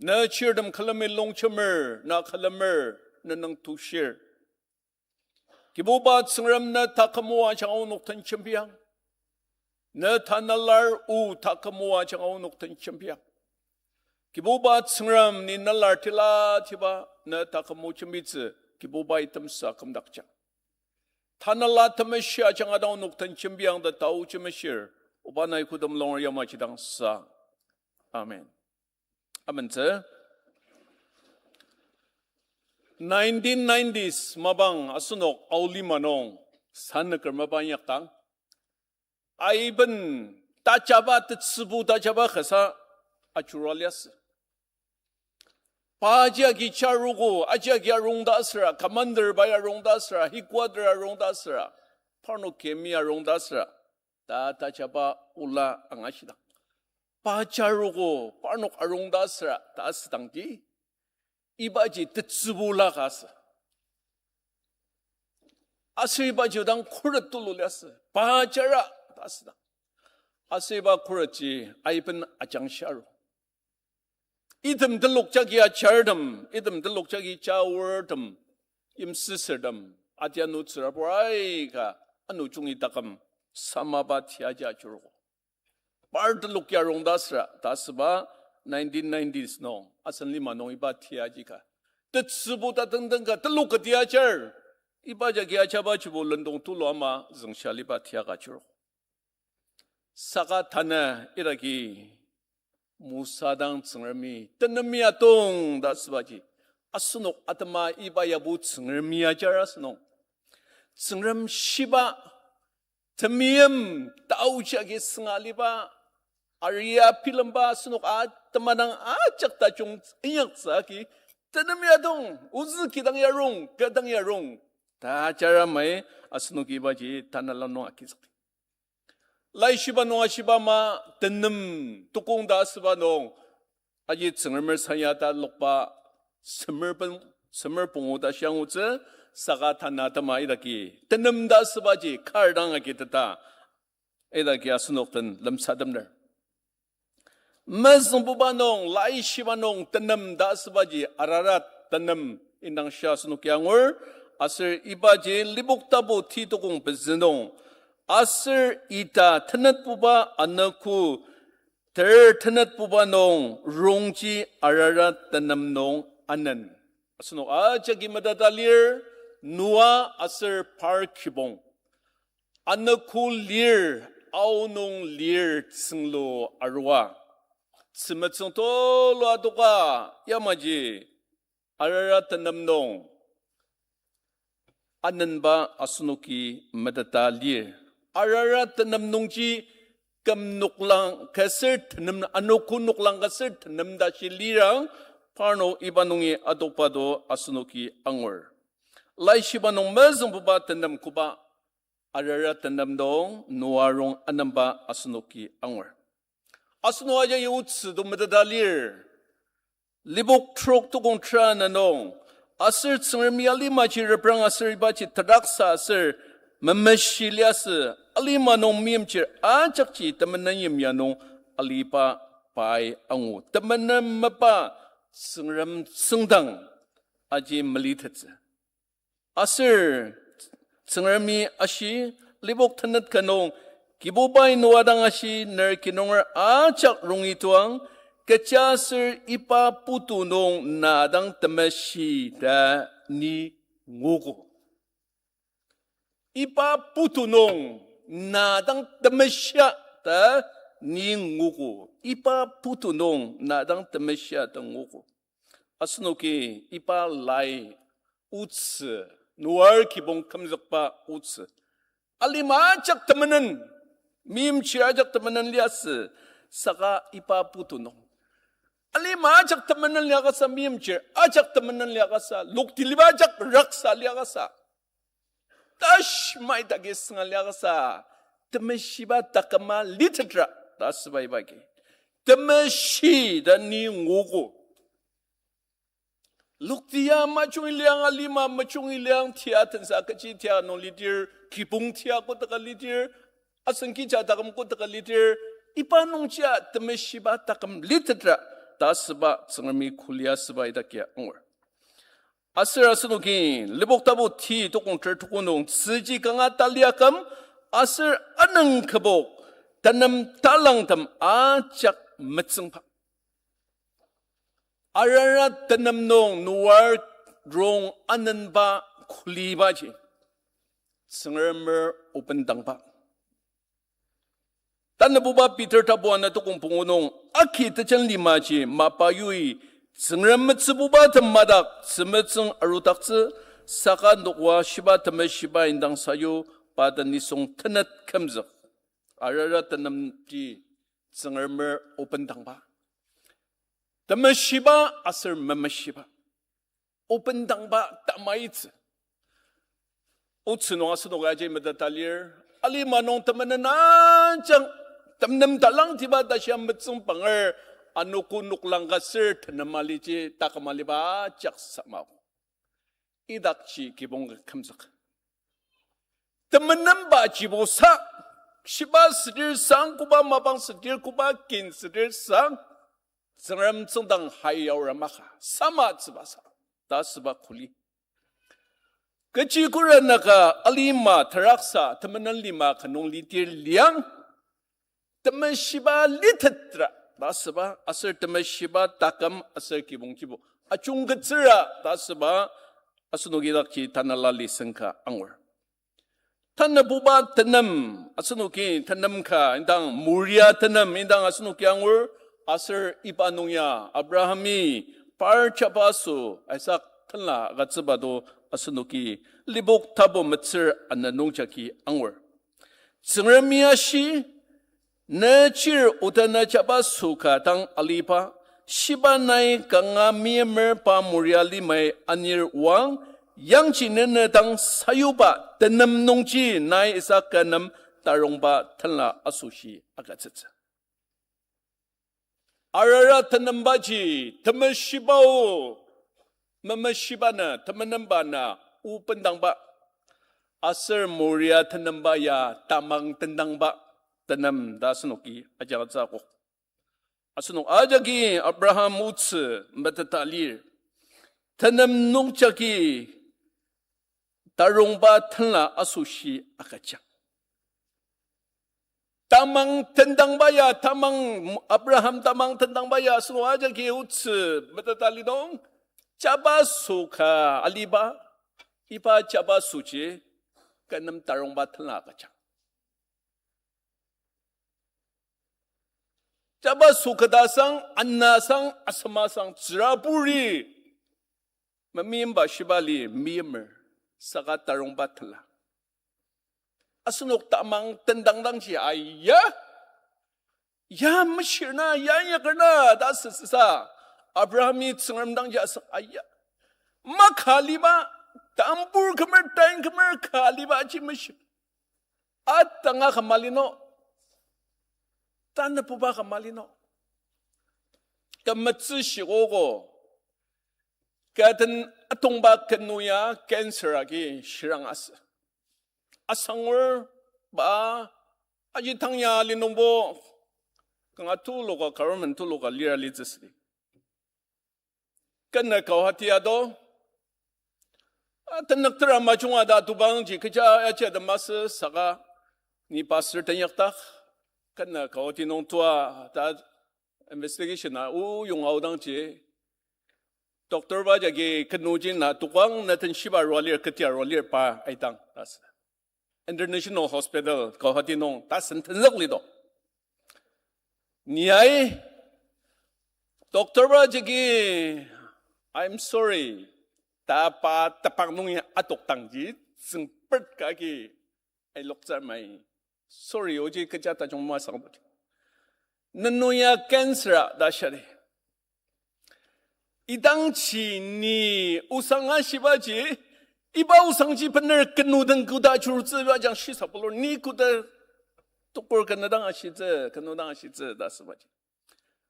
ne chirtem külemi longjemer, na külemer, ne nüngtushir. Kibuba Tsüngrem, ne taküm o ajanga onok den jembiang. Ne tanalar o taküm o ajanga onok den jembiang. Kibuba Tsüngrem, ni nalar tila tiba ne taküm o jembitsü, Kibuba itemsa kümdakjang. Tanela temeshi ajanga dang onok den jembiang ta tao jemeshir, oba nai kodem longer yamaji dang sa. Amen. Amentsü. Nineteen nineties mapang asenok Aolima nung sanüker mapang yakdang, aiben tajaba tetsübu tajaba kasa ajurua liasü. Pa aji agi jarogo, aji agi arung ta asüra, commander pai arung ta asüra, headquarter arung ta asüra, parnok kemi arung ta asüra, ta tajaba ola angashidang, pa jarogo, parnok arung ta asüra ta asüdangji, ibaji tetsübu ola ka asü. Aser ibaji odang khuret tulu liasü, pa jara ta asüdang. Aser iba khuretji aiben ajangshia aru. Item telok jagi ajartem, item telok jagi jaortem, yimsüsürtem, adianu tsürabur aika, ano jungi taküm samaba tiaji ajurugo. Par telok ya arung ta asüra ta asüba nineteen nineties nung, asen lima nung iba tiaji ka, tetsübu tatengteng ka telok kati ajar, iba jagi ajaba jibo lendong tulu ama züngshia liba tia ka ajuru. Saka tanü iragi Mosa dang Tsüngremi tenemi atong ta asübaji, asenok atema iba yabo Tsüngremi ajar asenok. Tsüngrem shiba, temeim taoji agi sünga liba, aria bilemba asenok atema dang ajak tajung inyaktsü agi, tenemi atong, ozü kidang yarung, kü dang yarung ta ajar amai, asenoki ibaji tanela nung agizükdi. Laishiba nung ashiba ama, tenem tukong ta asüba nung, aji Tsüngremer sanya ta lokba semer pen-, semer pungu ta shiangutsü, saka tanü atema idaki tenem ta asübaji kar dang agiteta, idaki asenok den lemsatemner. Mezüngbuba nung, laishiba nung tenem ta asübaji Ararat tenem indang shia asenoki angur, aser ibaji Lipok tapu ti tukong pezü nung, aser ita tenetbuba anogo ter tenetbuba nung rongji arara tenem nung anen. Asenok ajaki meteta lir, Noa aser par kibong. Anogo lir, aonung lir tsünglu arua. Tzümetsüng tulu adoka, yamaji arara tenem nung anenba asenoki meteta lir. Arara tenem nungji küm noklang ka ser tenem, anogo noklang ka ser tenem tashi lirang, parnok iba nungi adokba to asenoki angur. Laishiba nung mezüngbuba tenem koba arara tenem nung Noa rong anemba asenoki angur. Asenok ajaki otsü to meteta lir. Lipok trok tukong tera ana nung, aser Tsüngremi alimaji reprang aser ibaji tedaksa aser memeshi liasü, alima nung meimchir ajakji temenen yimya nung aliba pai angu. Temenen mapa Tsüngrem tsüngdang aji melitettsü. Aser Tsüngremi ashi, Lipok tenet ka nung, Kibubai Noa dang ashi, ner kinunger ajak rongituang, kechiaser iba putu nung na dang temeshi ta ni nguogo. Iba putu nung na dang temeshia ta ni nguogo. Iba putu nung na dang temeshia ta nguogo. Asenoki iba lai otsü, Noa kibong kümzükba otsü, alima ajak temenen, meimchir ajak temenen liasü, saka iba putu nung alima ajak temenen liakasa, meimchir ajak temenen liakasa, loktiliba ajak raksa liakasa, tash mai dagi sünga liakasa, temeshiba taküma litetra ta asüba iba agi. Temeshi ta ni nguogo. Lokti ya majungi liang, alima majungi liang, tia tensa kechi tia nung lidir, kibong tia kotaka lidir, asen kija taküm kotaka lidir, iba nungjia temeshiba taküm litetra ta asüba Tsüngremi kulia asüba idakia angur. Aser asenoki Lipok tapu ti tukong ter tuko nung tzüji kanga tali aküm, aser anüng kübok, tenem talangtem ajak metsüngba. Arara tenem nung Noa rong anenba kulibaji, Tsüngremer obendangba. Tanabuba Peter tapu ana tukong pungu nung, aki tejen limaji mapa yui, Tsüngrem metsübuba tem madak tzümetsüng arudaktsü, saka nokwa shiba temeshiba indang sayu, pa den nisung tenet kümzük. Arara tenemji Tsüngremer obendangba. Temeshiba aser memeshiba, obendangba tamaitsü. Otsü nung asenok aji meteta lir, alima nung temenen ajak, temenen talangtiba tashi metsüngbanger, anogo noklang ka ser tenem aliji taküm aliba ajak samao. Idakji kibong kümzük. Temenenba jibo sa, shiba südir sang, koba mapang südir, koba kin südir sang, Tsüngrem tsüngdang hai yaora maka, samatsüba sa, ta asüba kuli. Kechi kura naka alima teraksa temenen lima ka nung lidir liang, temeshiba litetra ta asüba, aser temeshiba taküm aser kibongjibo ajungketsüra ta asüba, asenoki idakji tanela lesson ka angur. Tanabuba tenem, asenoki tenem ka indang Moria tenem indang asenoki angur, aser iba nung ya Abrahami par jabaso Isak tenla agütsüba to asenoki Lipok tapu metsür ana nungjagi angur. Tsüngremi ashi, ne chir otena jabaso ka dang aliba, shiba nai kanga meimer pa Moria limai anir oang, yangji ne ne dang sayuba tenem nungji nai Isak nem tarongba tenla asoshi agütsütsü. Arara tenembaji temeshiba o, memeshiba na, temenenba na obendangba, aser Moria tenemba ya tamang tendangba tenem ta asenoki ajangtsü akok. Asenok ajaki Abraham otsü meteta lir. Tenem nungjagi tarongba tenla asoshi agüjang. Tamang tendangba ya, tamang, Abraham tamang tendangba ya, asenok ajaki otsü meteta lidong, jabaso ka aliba, iba jabasoji kü nem tarongba tenla agüjang. Jabaso keta sang, ana sang, asema sang, tsüraburi memeimba shiba li meimer, saka tarongba tenla. Asenok tamang tendangdangji aya, ya meshir na, ya inyaker na ta asütsüsa, Abrahami Tsüngrem dangji asüng aya, maka aliba, tambur kümer, tain kümer ka aliba ji meshir. Atanga ka mali no, tanabuba ka mali no, kümetsü shikogo, kü den atongba kenu ya cancer agi shirang asü. Asangur ba aji tang ya linungbo, kanga tuluka, government tuluka lira litsü südi. Kena Guwahati ado, a, tenük tera majunga ta tobangji kecha aji ta masü saka, ni pastor tenyakdak, kena Guwahati nung tua ta investigation a o yong aodangji, doctor ba jagi kenuji na tokang na tenshiba arua lir, ketia arua lir pa aidang ta asü. International Hospital Guwahati nung ta sen tenzük lido. Ni ai doctor ba jagi, I'm sorry, ta pa tepang nungi adokdangji, tsüngpet kagi ailoktsür mai. Sorry, oji kecha tajung masang. Nenu ya cancer a ta shia di. Idangji ni osang ashibaji, iba osangji bener kenu den koda ajurutsüba jang shisa pulur, ni koda tokur kenu dang ashitsü, kenu dang ashitsü ta asübaji.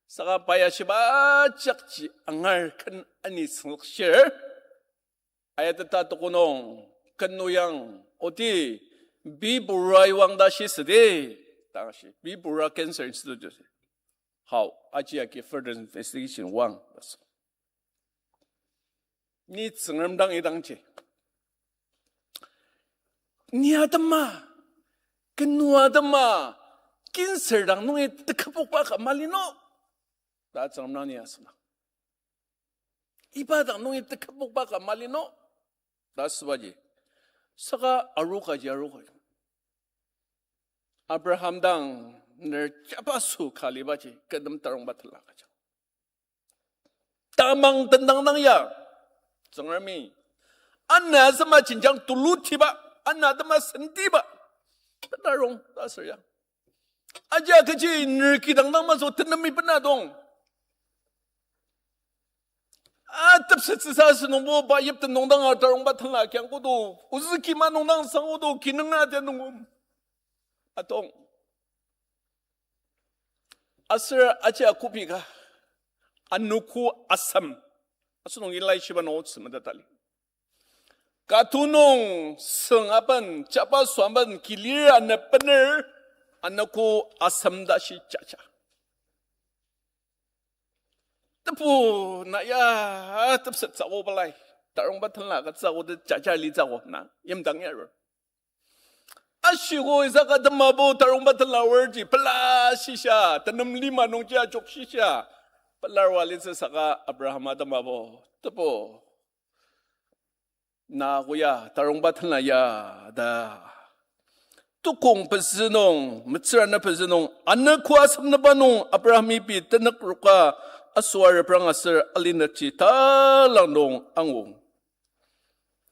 Saka pa ya shiba jakji angar ken ani süngzükshir. Ayateta toko nung kenu yang oti Bibura iwang ta shi südi, ta shi Bibura Cancer Institute. Hao, aji agi further investigation wang ta sü. Ni Tsüngrem dang idangji, ni atema, kenu atema, cancer dang nungi tekübokba ka mali no, ta Tsüngrem dang ni asüna. Iba dang nungi tekübokba ka mali no, ta asübaji. Saka arokaji, arokaji, Abraham dang ner jabaso ka alibaji kü nem tarongba tenla agüjang. Tamang tendang dang ya, Tsüngremi ana asema jenjang tulutiba, ana atema sentiba, benarong ta asür ya. Aji kechi ner kidang dang masü tenemi bena dong. A, tepsettsüsa asünungbo, pa yipten nungdang a tarongba tenla kiang kodo, ozü kima nungdang sang kodo, kinunga tia nungbo atong. Aser aji kopi ka, anogo asem. Asenok Elisha ba nung otsü meteta li. Katu nung süng aben, jabaso aben, kilir ana bener, anogo asem ta shi jaja. Tebu na ya tepsettsü ko balai, tarongba tenla agütsü ko te jaja litsü ko na yimdang yarur. Ashiko Isak atemabo tarongba tenla aorji pela shisa, tenem lima nungji ajok shisa, pelar wa litsü saka Abraham atemabo, tebu, na ko ya tarongba tenla ya ta. Tukong pezü nung, metsür ana pezü nung, anogo asemnüba nung Abrahami pei tenük roka asüa reprang aser alinükji talang nung angu.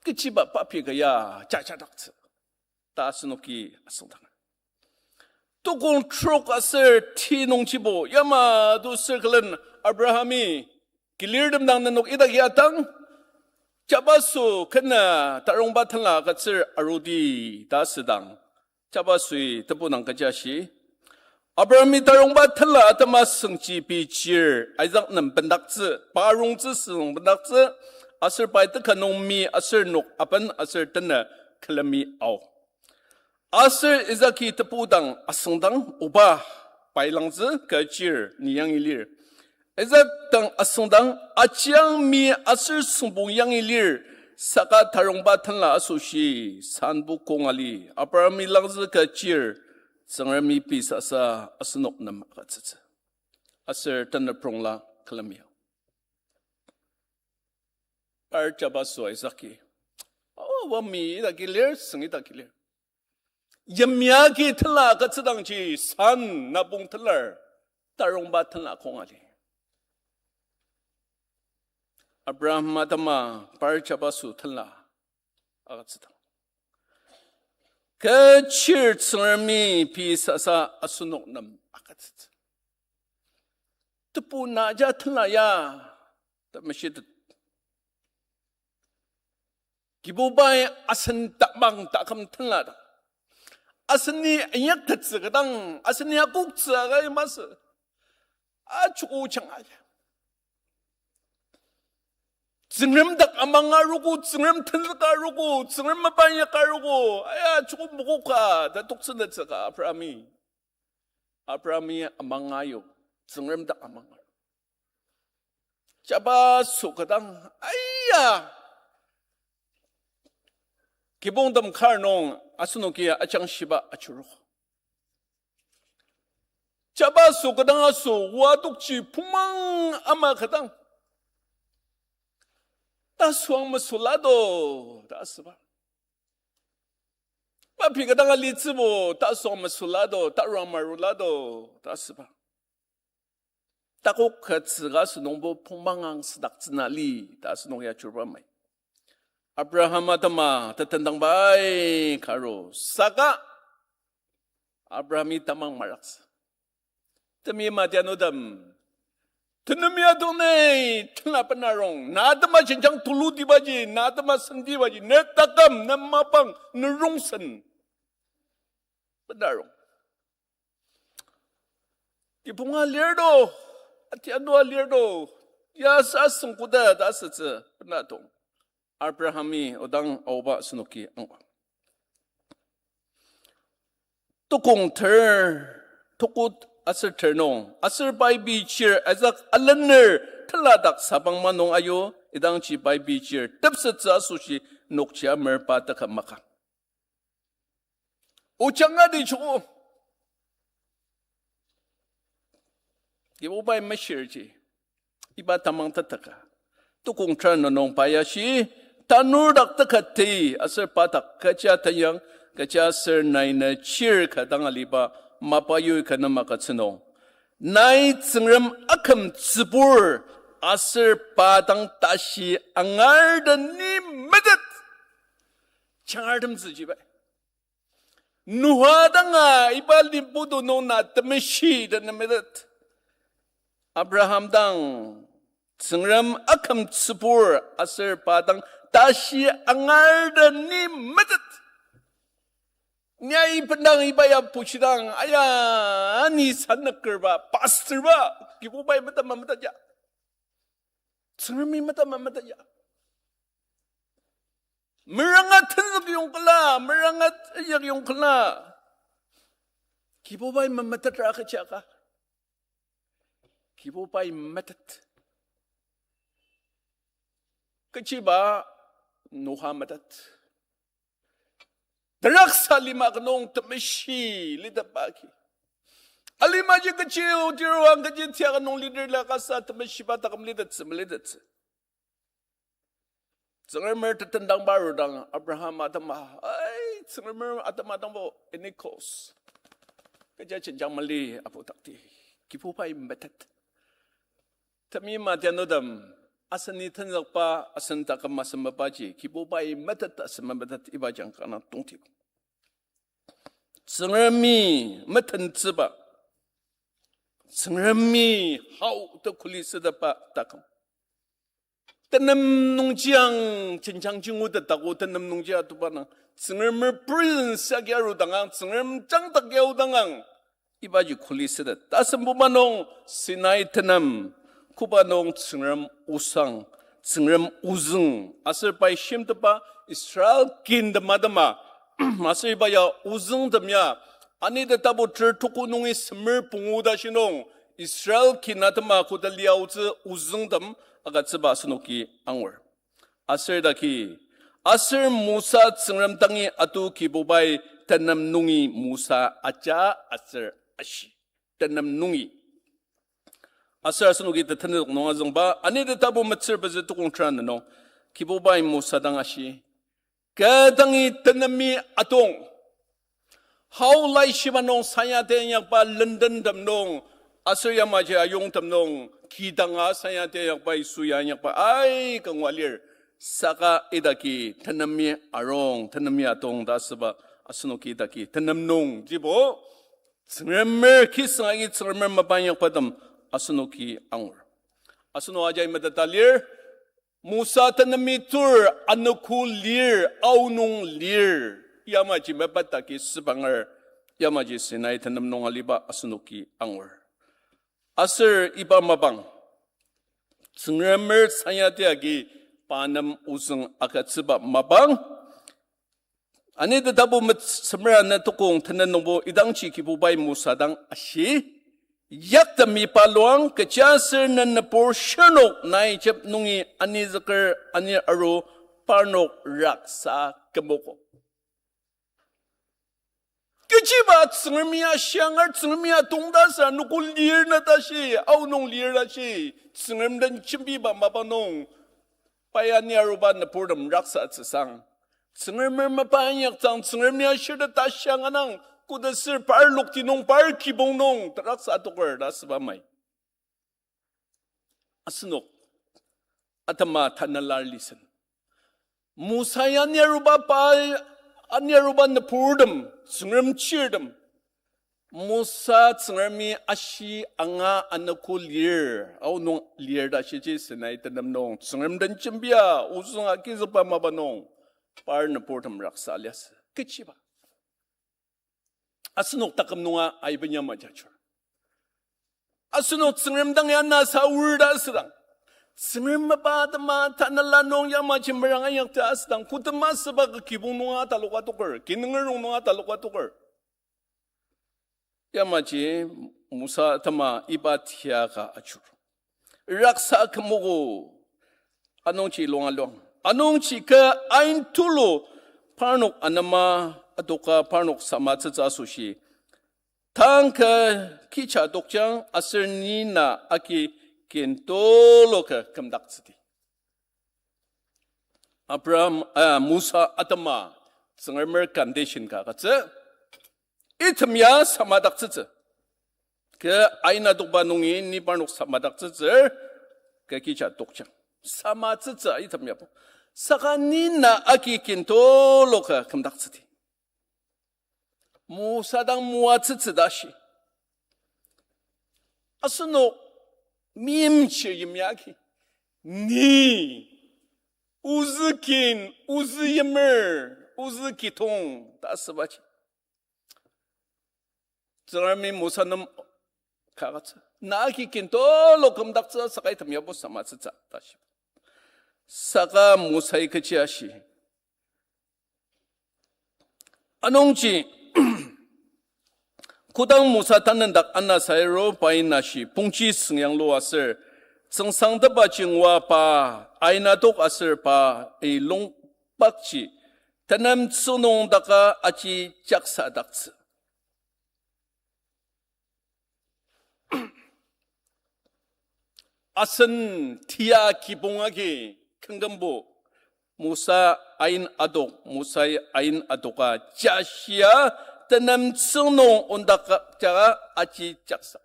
Kechiba papi ka ya jajadaktsü ta asenoki asüngdang. Tukong trok aser ti nungjibo yamai to sür külen Abrahami kilirtem dang nenok idaki atang, jabaso kena tarongba tenla agütsür arudi ta asüdang, jabasoi tebu nung kecha shi, Abrahami tarongba tenla atema süngji pei chir Isak nem bendaktsü, pa rongtsü süng bendaktsü, aser pai teka nung mi aser nok aben aser tena külemi ao. Aser Isaki tebu dang asüngdang, oba, pai langzü kü chir ni yangi lir. Isak dang asüngdang, ajiang mi aser süngpong yangi lir, saka tarongba tenla asoshi sanbu kong ali. Abrahami langzü kü chir Tsüngremi pei sasa asenok nem agütsütsü. Aser teneprongla külemi. Par jabaso Isaaki. Oh, wami idaki lir, seng idaki lir. Yimya agi tenla agütsüdangji san nabung tenlar, tarongba tenla kong ali. Abraham atema par jabaso tenla agütsüdang, kechir Tsüngremi pei sasa asenok nem agütsütsü. Tebu na ja tenla ya, ta meshitet. Kibubai asen tamang taküm tenla dang, aseni inyaktettsü kadang, aseni akoktsü aka masü. Achokochang aya. Tsüngrem dak amang arogo, Tsüngrem tenzüka arogo, Tsüngrem mapa inyaka arogo, aya, choko mokoka ta toktsünetsüka Abrahami. Abrahami amang ayo, Tsüngrem dak amang ayo. Jabaso kadang, aya, kibongtem kar nung asenoki ajangshiba ajuru. Jabaso kadang aso oa tokji pumang ama kadang, tasoang mesüla do ta asüba. Mapi kadang alitsübo, tasoang mesüla do, taruang marula do ta asüba. Takok katsüka asünungbo pumang ang südaktsüna li ta asünung ya ajuruba mai. Abraham atema tetendangbai karo saka Abrahami tamang maraktsü. Temi matianutem, tenemi adongnei tenla benarong, na atema jenjang tulutibaji, na atema sentibaji, ne taküm, ne mapang, ne rongsen benarong. Kibonga lir do, atianua lir do, ya sa süngkoda ta asütsü benatong. Abrahami odang aoba asenoki angba. Tukong ter, tukut aser ter nung, aser pai bichir Isak alener teladak sabang manung ayu, idangji pai bichir tepsettsü asoshi nokji amer pa teka maka. Ojang adi joko. Kibubai meshirji, iba tamang tetaka. Tukong ter nunung pa yashi, tanur dak tekati, aser pa dak kecha tayang, kecha aser nai ne chir ka dang aliba, mapa yui ka nem agütsü nung. Nai Tsüngrem akümtsübur, aser pa dang tashi angar ta ni metet. Jangartemtsüji pai. Noa danga iba limputu nung na temeshi ta nemetet. Abraham dang Tsüngrem akümtsübur aser pa dang tashi angar ta ni metet. Ni ai bendang iba ya pushidang, aya, ni sanükerba, pastorba, Kibubai metama metet ya. Tsüngremi metama metet ya. Meranga tenzük yongkela, meranga yak yongkela. Kibubai memetetra kechi aka. Kibubai metet. Kechiba Noa metet. Teraksa lima ka nung temeshi litetba agi. Alimaji kechi otiruang kechi tia ka nung lidir la kasa temeshiba taküm litettsü, melitettsü. Tsüngremer tetendangba arudang Abraham atema, ai, Tsüngremer atema dangbo, any cause. Kecha jenjang mali apu takti. Kibubai metet. Temi matianutem, aseni tenzükba, asen taküm asem mapaji, Kibubai metet asem metet iba jang kanga tongtip. Tsüngremi metentsüba, Tsüngremi hao ta kuli südaba taküm. Tenem nungji ang jenjang jingu tetaku, tenem nungji atuba nang, Tsüngremer presence agi arudangang, Tsüngrem jangdak yaudangang, ibaji kuli südet. Tasembuba nung Sinai tenem, koba nung Tsüngrem osang, Tsüngrem ozüng, aser pai shimteba Israel kin tema tema, aser iba ya ozüngtem ya, anite tapu ter tuku nungi semer pungu ta shinung, Israel kin atema koda liaotsü ozüngtem agütsüba asenoki angur. Aser daki, aser Mosa Tsüngrem dangi atu Kibubai tenem nungi Musa aja aser ashi. Tenem nungi. Aser asenoki tetenedok nung azüngba, Anite tapu metsür pezü tukong tera nung, Kibubai Musa dang ashi, kü dangi tenemi atong. Hau laishiba nung sayati inyakba lendentem nung, aser yamaji ayongtem nung, kidanga sayati inyakba Yisu ya inyakba aika ngua lir. Saka idaki tenemi arung, tenemi atong ta asüba asenoki idaki tenem nung jibo Tsüngremer kisüng agi Tsüngremer mapa inyakbatem asenoki angur. Asenok ajai meteta lir, Musa tenemi tur anogo lir, aonung lir, yamaji mepet agi sübanger, yamaji Sinai tenem nung aliba asenoki angur. Aser iba mapang, Tsüngremer sayati agi pa nem ozüng agütsüba mapang, Anite tapu met-, semera ne tukong tenen nungbo idangji Kibubai Musa dang ashi, yaktemi pa luang, kechiaser ne nübur shirnok nai Ijip nungi anizüker anir aru parnok raksa kümogo. Kechiba Tsüngremi ashianger, Tsüngremi atongda sür anogo lir na tashi, aonung lir tashi, Tsüngrem den jembiba mapa nung, pai ani aruba nüburtem raksatsüsang, Tsüngremer mapa inyaktsüang, Tsüngremi ashir ta tashi anganang, kodasür par lokti nung, par kibong nung, raksa atoker ta asüba mai. Asenok atema tanela listen. Musa ya ani aruba pa, ani aruba nüburtem, Tsüngrem chirtem. Musa Tsüngremi ashi anga anogo lir, aonung lir ta shiji Sinai tenem nung, Tsüngrem den jembia, ozüng agizükba mapa nung, par nüburtem raksa liasü. Kechiba. Asenok taküm nunga aiben yamaji ajur. Asenok Tsüngrem dang ya anasa aor ta asüdang, Tsüngrem mapa atema tanela nung yamaji meranga inyakta asüdang, kodama süba kibong nunga taloka toker, kinunger rongnunga taloka toker. Yamaji Musa atema iba tiaka ajur. Raksa kümogo, anungji lunga luang. Anungji kü ain tulu parnok anema adoka parnok samatsütsü asoshi, tang kü kicha tokjang aser ni na agi kin tulu kü kümdaktsüdi. Abraham, ah, Musa atema Tsüngremer condition ka agütsü. Item ya samadaktsütsü. Kü ain adokba nungi ni parnok samadaktsütsü, kü kicha tokjang. Samatsütsü item yabo. Saka ni na agi kin tulu kü kümdaktsüdi. Musa dang moatsütsü ta shi. Asenok meimchir yimya agi, ni, ozü kin, ozü yimer, ozü kitong ta asübaji, Tsüngremi Musa nem ka agütsü, na agi kin tulu kümdaktsü saka item yabo samatsütsü ta shi. Saka Musai kechi ashi, anungji, kodang Musa tanendak anasa aru, pai nashi pongji süngyanglu aser tsüngsangtepa jingwa pa ain adok aser pai longpakji tenem tsünung daka aji jaksadaktsü. Asen tia kibong agi kümkümbo, Musa ain adok, Musai ain adoka jashia tenem tsünung ondaka jaka aji jaksa.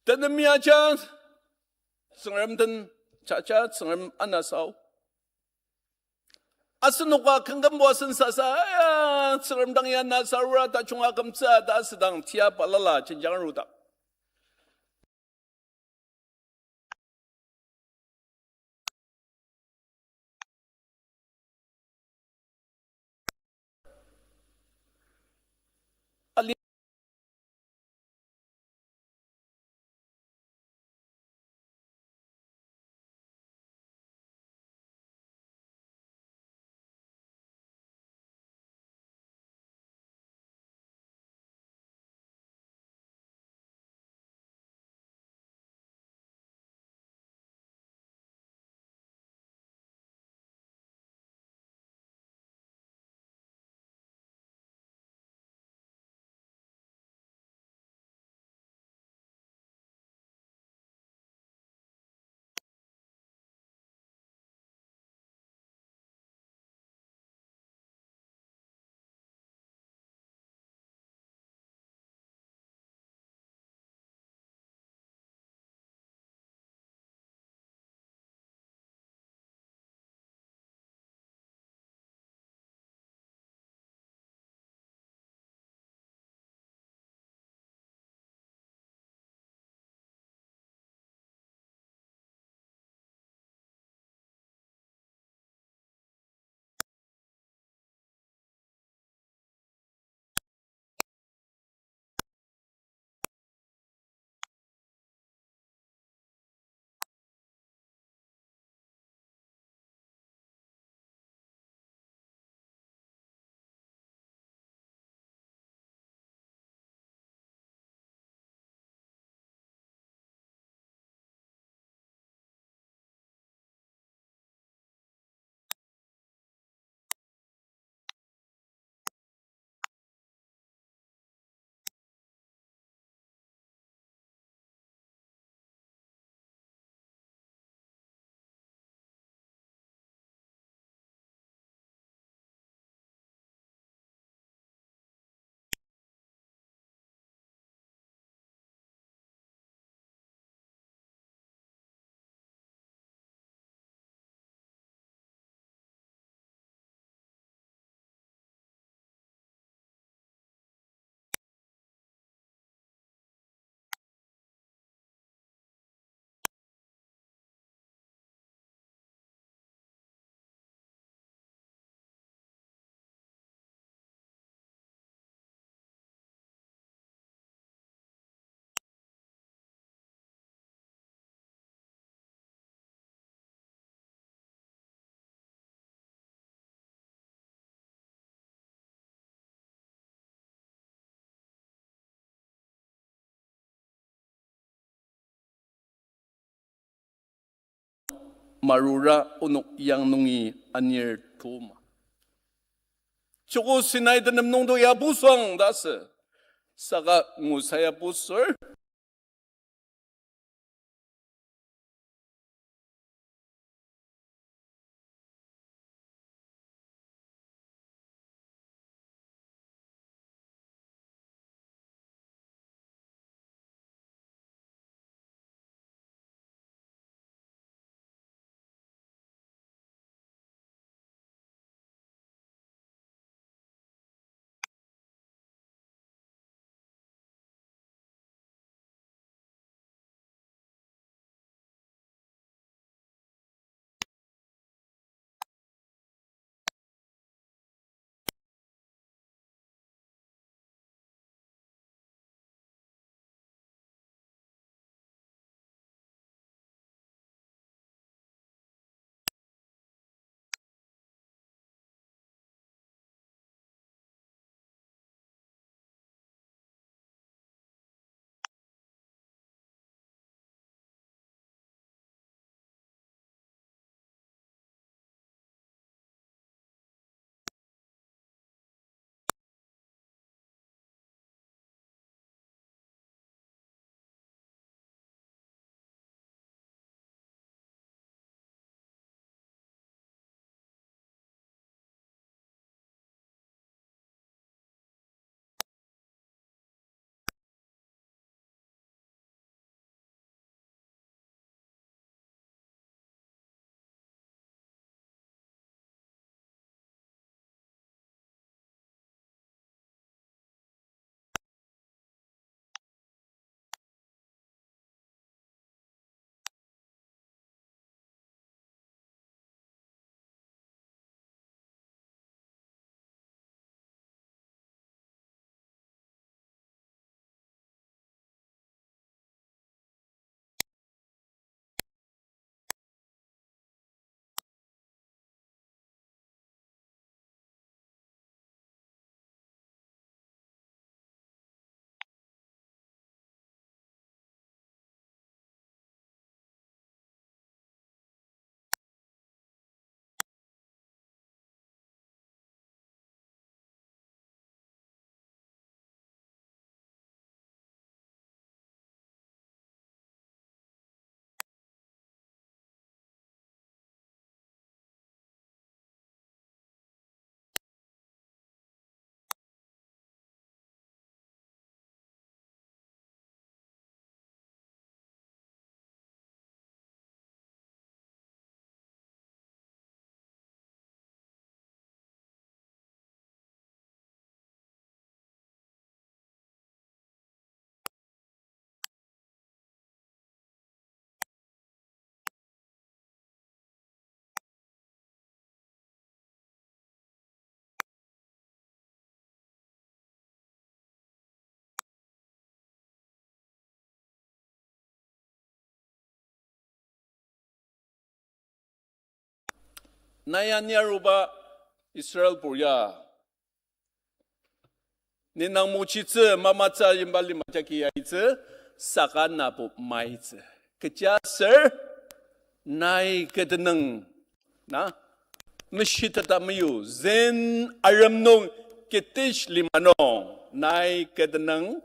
Tenem ya ja, Tsüngrem den jaja, Tsüngrem anasao. Asenoka kümkümbo asen sasa, aya, Tsüngrem dang ya anasa aor tajunga kümtsü ta asüdang tia balala jenjang arudak. marura onok yang nungi anir toma. Joko Sinai tenem nungdo ya busuang ta asü. Saka Musa ya busur. Na ya ni aruba Israelbur ya, ni nang mochitsü mamatsa yimba lima jagi yaitsü, saka nabo maitsü. Kechiaser nai kü tenüng, na, meshiteta meyu, zen arem nung, Kadesh lima nung, nai kü tenüng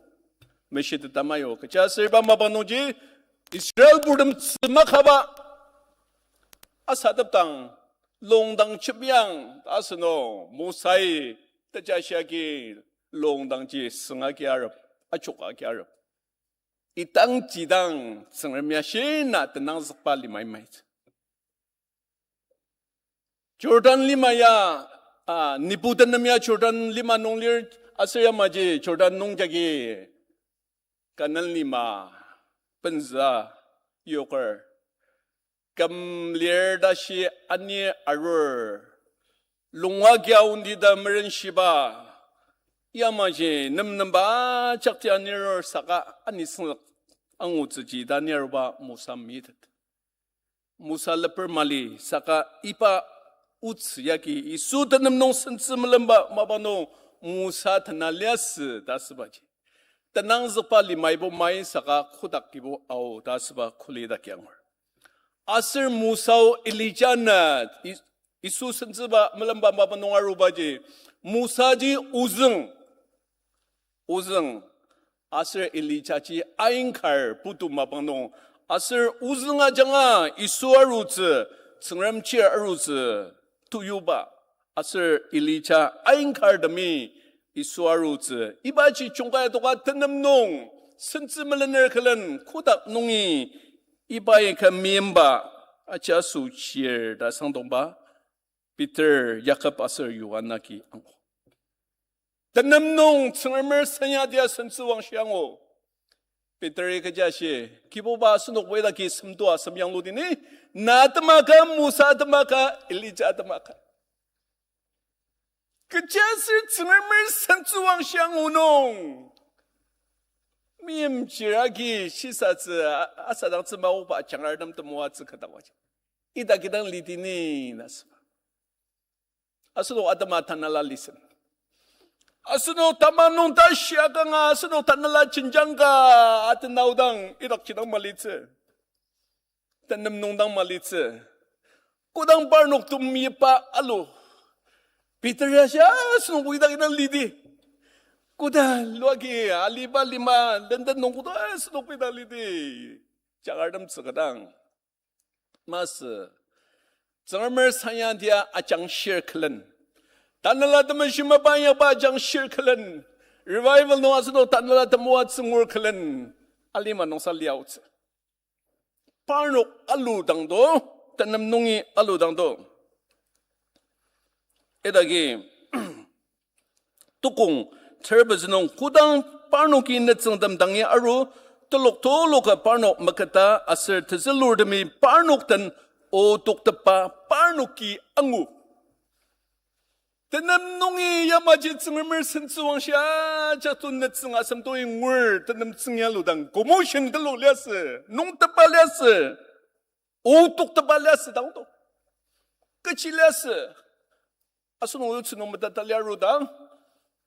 meshiteta meyu. Kechiaser iba mapang nungji Israelburtem tsümakaba asatepdang, longdang chimyang ta asünung, Mosai tejashi agi longdangji sünga agi arep, achok agi arep. Idangji dang Tsüngrem ya shina tenangzükba lima imai. Jordan lima ya, a, Nibu tenem ya Jordan lima nung lir, aser yamaji Jordan nung jagi Kanan lima penzüa yoker. Küm lir tashi ani arur. Lungwa kia ondi ta merenshiba. Yamaji nemnemba jakti anirur saka ani sengzük angutsüji ta ni aruba Mosa mitet. Mosa leper mali saka iba otsü yagi Yisu tenem nung sentsü melemba mapa nung Mosa tena liasü ta asübaji, tenangzükba limaibo mai saka kodak kibo ao ta asüba kuli dak yangur. Aser Musa o Elija na, Yi-, Yisu sentsüba melemba mapa nung arubaji, Musaji ozüng, ozüng. Aser Elijaji ainkar putu mapang nung. Aser ozüng ajanga Yisu arutsü, Tsüngrem chir arutsü, teyuba. Aser Elija ainkartemi Yisu arutsü. Ibaji jungkai adoka tenem nung, sentsü melener külen kotak nungi, ibai ka meimba, ajaso chir ta sangdongba, Peter, Jakob aser Johan agi angu. Tenem nung Tsüngremer sen ya tia sentsü wangshi angu. Peteri kecha shi, Kibuba asenok pai daki semto asem yangluti ni, na atema ka, Musa atema ka, Elija atema ka. Kechiaser Tsüngremer sentsü wangshi angu nung, meimchir agi shisatsü, a-, asadangtsü maoba jangartem temoatsü kadawaji. Ita kidang liti ni nasüba. Asenok atema tanela listen. Asenok tamang nung tashi akanga, asenok tanela jenjang ka atenaodang, idakji dang malitsü. Tenem nung dang malitsü. Kodang parnok temyipa alu, Peter ya shi asenok idaki dang lidi. Koda luagi aliba lima lenden nung koda asenok idaki lidi. Jangartem tsükadang. Masü, Tsüngremer sen ya tia ajangshir külen, Tanela Temeshi mapa inyakba ajangshir külen, revival nung asenok Tanela Temoatsü ngur külen, alima nungsa liaotsü. Parnok aludangdo, tenem nungi aludangdo. Idagi, tukong, ter pezü nung kodang parnoki nütsüngtem dangi aru, telok tuluka parnok meketa aser tezülurtemi parnok den otoktepa parnoki angu. Tenem nungi yamaji Tsüngremer sentsü wangshi ajak to nütsüng asem toi ngur tenem tsüng ya ludang commotion telok liasü, nungtepa liasü, otoktepa liasü dang to. Kechi liasü. Asenok yutsü nung meteta liarudang,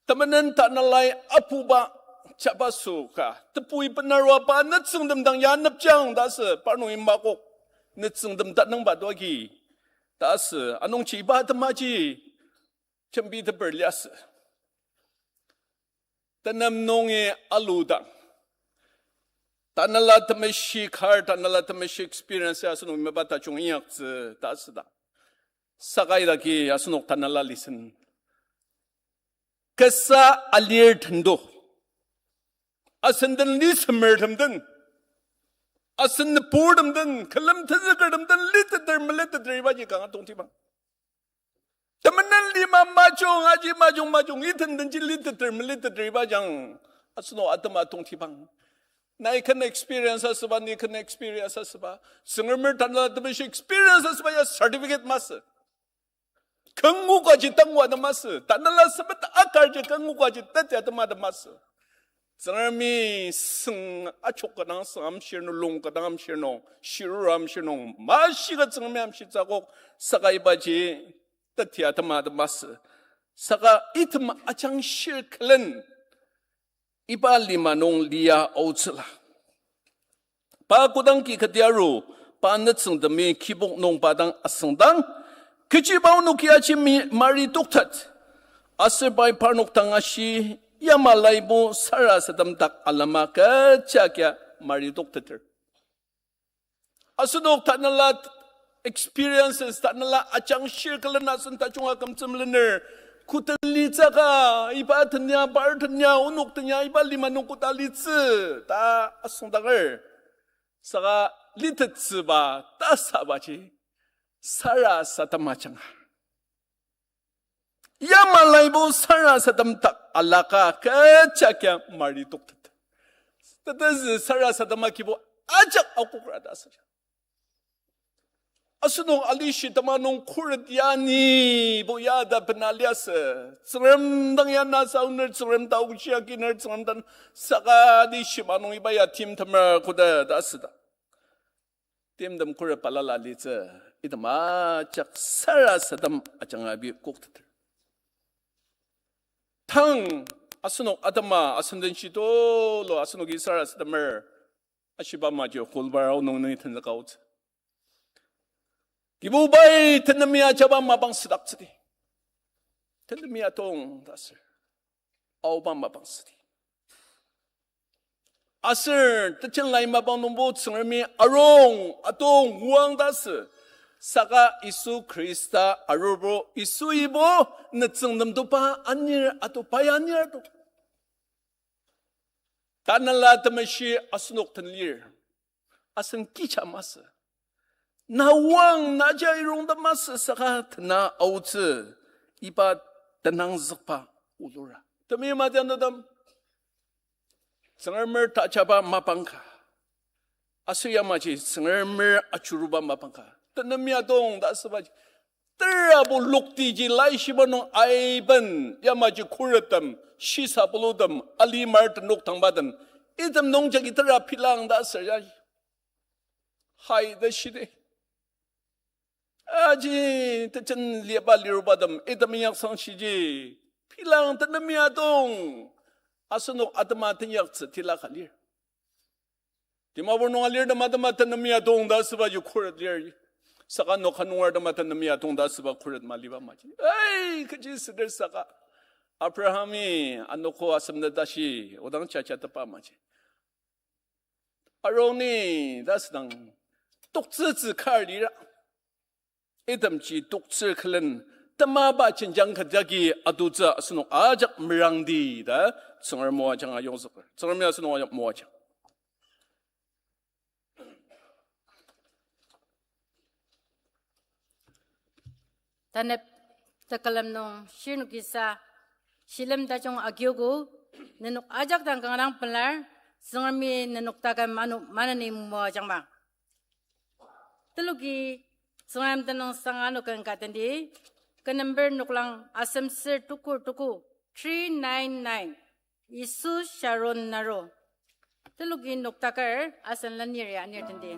temenen Tanelai apuba jabaso ka, tebui benaruba nütsüngtem dang ya nepjang ta asü, parnok imakok nütsüngtem tanangba toagi ta asü, anungji iba atemaji jembi teper liasü. Tenem nungi aludang, Tanela Temeshi kar, Tanela Temeshi experience ya asenok meba tajung inyaktsü ta asüdang, saka idaki asenok Tanela listen. Kasa alir tendo, asen den lisemertem den, asen nüburtem den, külem tenzükertem den liteter meleteter ibaji kanga tongtibang. Temenen lima majung, aji majung, majung, iten denji liteter meliteter iba jang, asenok atema tongtibang. Nai ken experience asüba, ni ken experience asüba, Tsüngremer Tanela Temeshi experience asüba ya certificate masü. Kengukaji tangwa ta masü, Tanela semet akarji kengukaji teti atema ta masü. Tsüngremi süng achok kadang süng amshir nung, lung kadang amshir nung, shiruru amshir nung, mashika Tsüngremi amshitsü akok, saka ibaji teti atema ta masü. Saka item ajangshir külen iba lima nung lia aotsüla. Pa kodang ki kati aru, pa nütsüngtemi kibok nung pa dang asüngdang, kechiba onoki aji mi-, mari toktet. Aser pai parnok dang ashi, yama laibo sarasadem dak alema kecha kia mari tokteter. Asenok Tanela experiences, Tanela ajangshir külen asen tajung akümtsü melener, koda litsüka, iba tenya, par tenya, onok tenya, iba lima nung koda litsü ta asüngdanger. Saka litettsüba tasabaji sarasadem ajanga, yama laibo sarasadem dak alaka kecha kia mari toktet. Tetezü sarasadem akibo ajak akokra ta asüja. Asenok alishi tema nung khuret ya nibo ya ta bena liasü. Tsüngrem dang ya na sauner, Tsüngrem ta ochi akiner, Tsüngrem dang saka di shima nung iba ya timtemer koda ta asüda, timtem khuret balala litsü, item ajak sarasadem ajanga abi kokteter. Tang asenok atema asenden shitulu asenoki sarasademer ashiba maji kulbar aonung nungi tenzüka aotsü. Kibubai tenemi ajaba mapang südaktsüdi. Tenemi atong ta aser aoba mapang südi. Aser tejen lai mapang nungbo Tsüngremi arung atong oang ta asü. Saka Yisu Khrista arurbo Yisu ibo nütsüng nemtoba anir ato pai anir ato. Tanela Temeshi asenok den lir. Asen kicha masü. Na oang na ja irongtem masü saka tena aotsü iba tenangzükba olura. Temeim adianutem, Tsüngremer tajaba mapang ka, aser yamaji Tsüngremer ajuruba mapang ka, tenemi atong ta asübaji, terabo loktiji laishiba nung aiben, yamaji khurettem, shisa pulutem, alimar tenok tangba den, item nung jagi tera pilang ta aser ya. Hai ta shidi. Aji, tejen liba lirubatem, item inyaksangshiji, pilang tenemi atong, asenok atema tenyaktsü tila ka lir. Dimapur nung alirtem atema tenemi atong ta asübaji khuret lir. Saka noka nungertem tenemi atong ta asüba khuret maliba maji, ai, kechi südir saka, Abrahami anogo asem ta tashi odang jajatepa maji, aroni ta asüdang toktsütsü kar lira. Itemji toktsür külen temaba jenjang kajagi atutsü asenok ajak merangdi ta Tsüngrem moajanga yongzüker. Tsüngremi asenok ajak moajang. Tanep tekülem nung shirnokisa shilem tajung agiogo, nenok ajak dang kanga dang pelar, Tsüngremi nenok taküm ano maneni moajangma. Teloki Tsüngrem tenüngsang ano ken ka tendi, kü number noklang asemsür tukur tuku three nine nine, Yisu Sharon Naro. Teloki noktaker asen lenir ya anir tendi.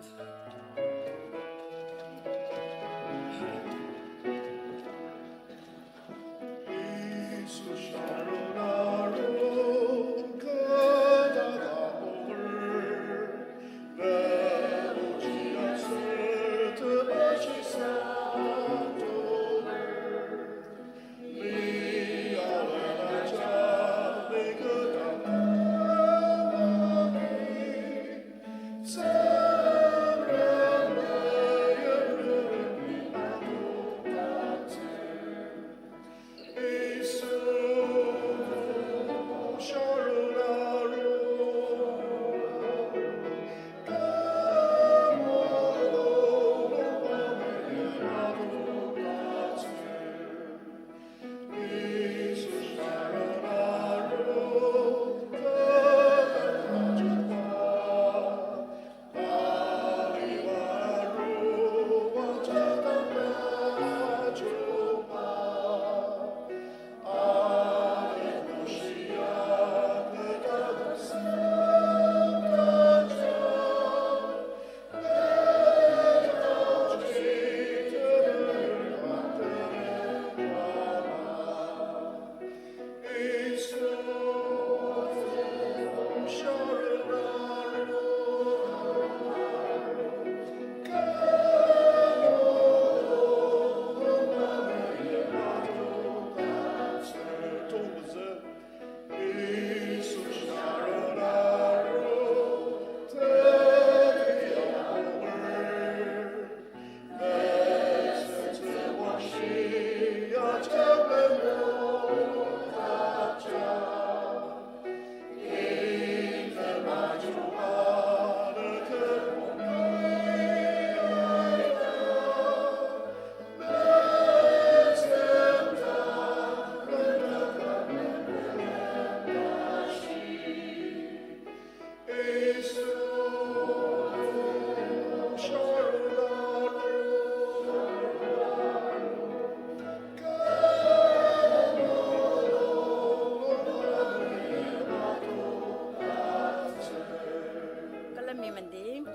Külemi mendi.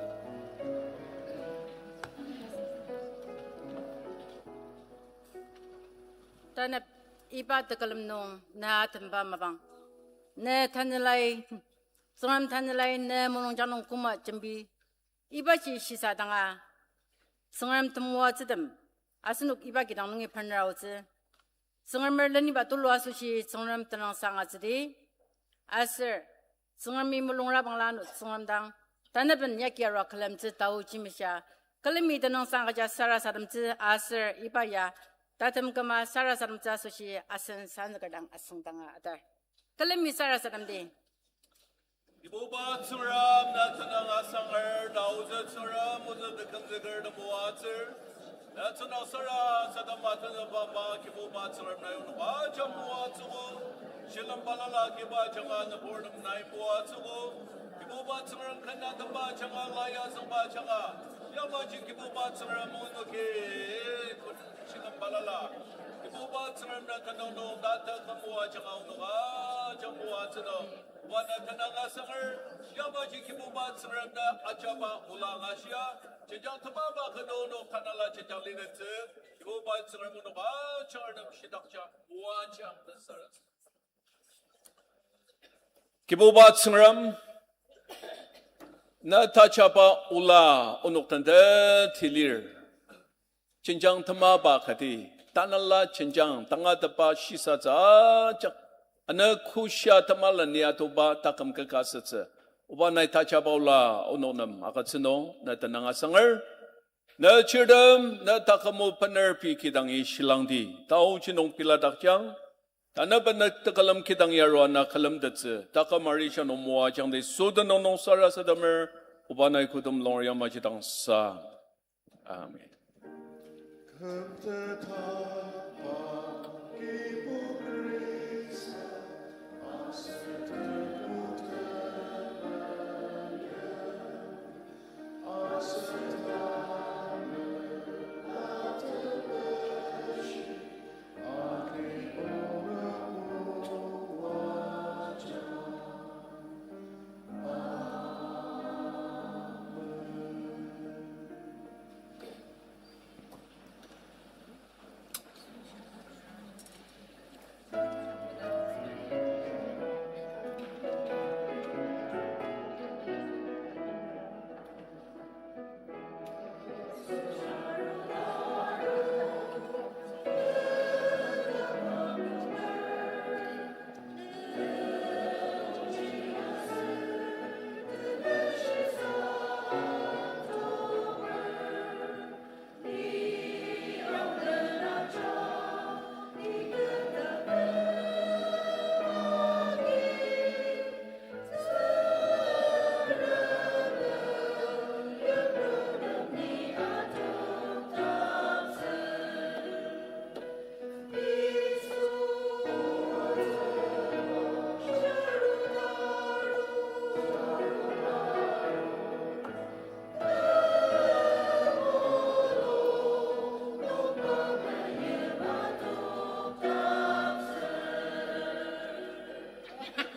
Tanep iba tekülem nung na temba mapang. Ne Tanelai, Tsüngrem Tanelai ne mulungjang nung koma jembi. Ibaji shisadanga, Tsüngrem asenok iba kidang nungi bener aotsü. Tsüngremer leniba tulu asoshi Tsüngrem tenüngsang atsüdi. Aser Tsüngremi mulungra bangla ano Tsüngrem dang taneben yagi arua külemtsü tao jimishia, külemi tenüngsang agüja sarasademtsü aser iba ya tatem küma sarasademtsü asoshi asen sanüker dang asüngdanga atar. Külemi sarasademdi. Kibuba Tsüngrem, na tenüng asanger, na ozü Tsüngrem, ozü tekümzüker temoatsür. Na tenüng sarasadema tenzükba ama, Kibuba Tsüngrem, nai onok ajak moatsüogo. Shilem balala kiba ajanga nüburtem nai moatsüogo. Kibuba Tsüngrem, ken na temba ajanga, la ya züngba ajanga, yamaji Kibuba Tsüngrem onoki shilem balala, Kibuba Tsüngrem, na tenüng nung tata küm moa ajanga onok ajak moatsü nung, oba na tenüng asanger, yamaji Kibuba Tsüngrem, na ajaba ola angashia, jenjang temaba kü nung onok tanela jenjang litettsü, Kibuba Tsüngrem, onok ajak nem shidakja moajang ta sarasadem. Kibuba Tsüngrem, na tajaba ola onok den teti lir. Jenjang temaba kati, tanela jenjang tangatetba shisatsü ajak, ano koshia temela ni atoba taküm kaka asütsü, oba nai tajaba ola onok nem agütsü nung na tenüng asanger. Na chirtem, na takümo bener pei kidangi shilangdi, taoji nung piladakjang. Tanü bener tekülem kidangi arua na külemtettsü, taküm arishia nung moajangdi, Yisu tenüng nung sarasademer, oba nai kotem longer yamaji dang sang. Amen.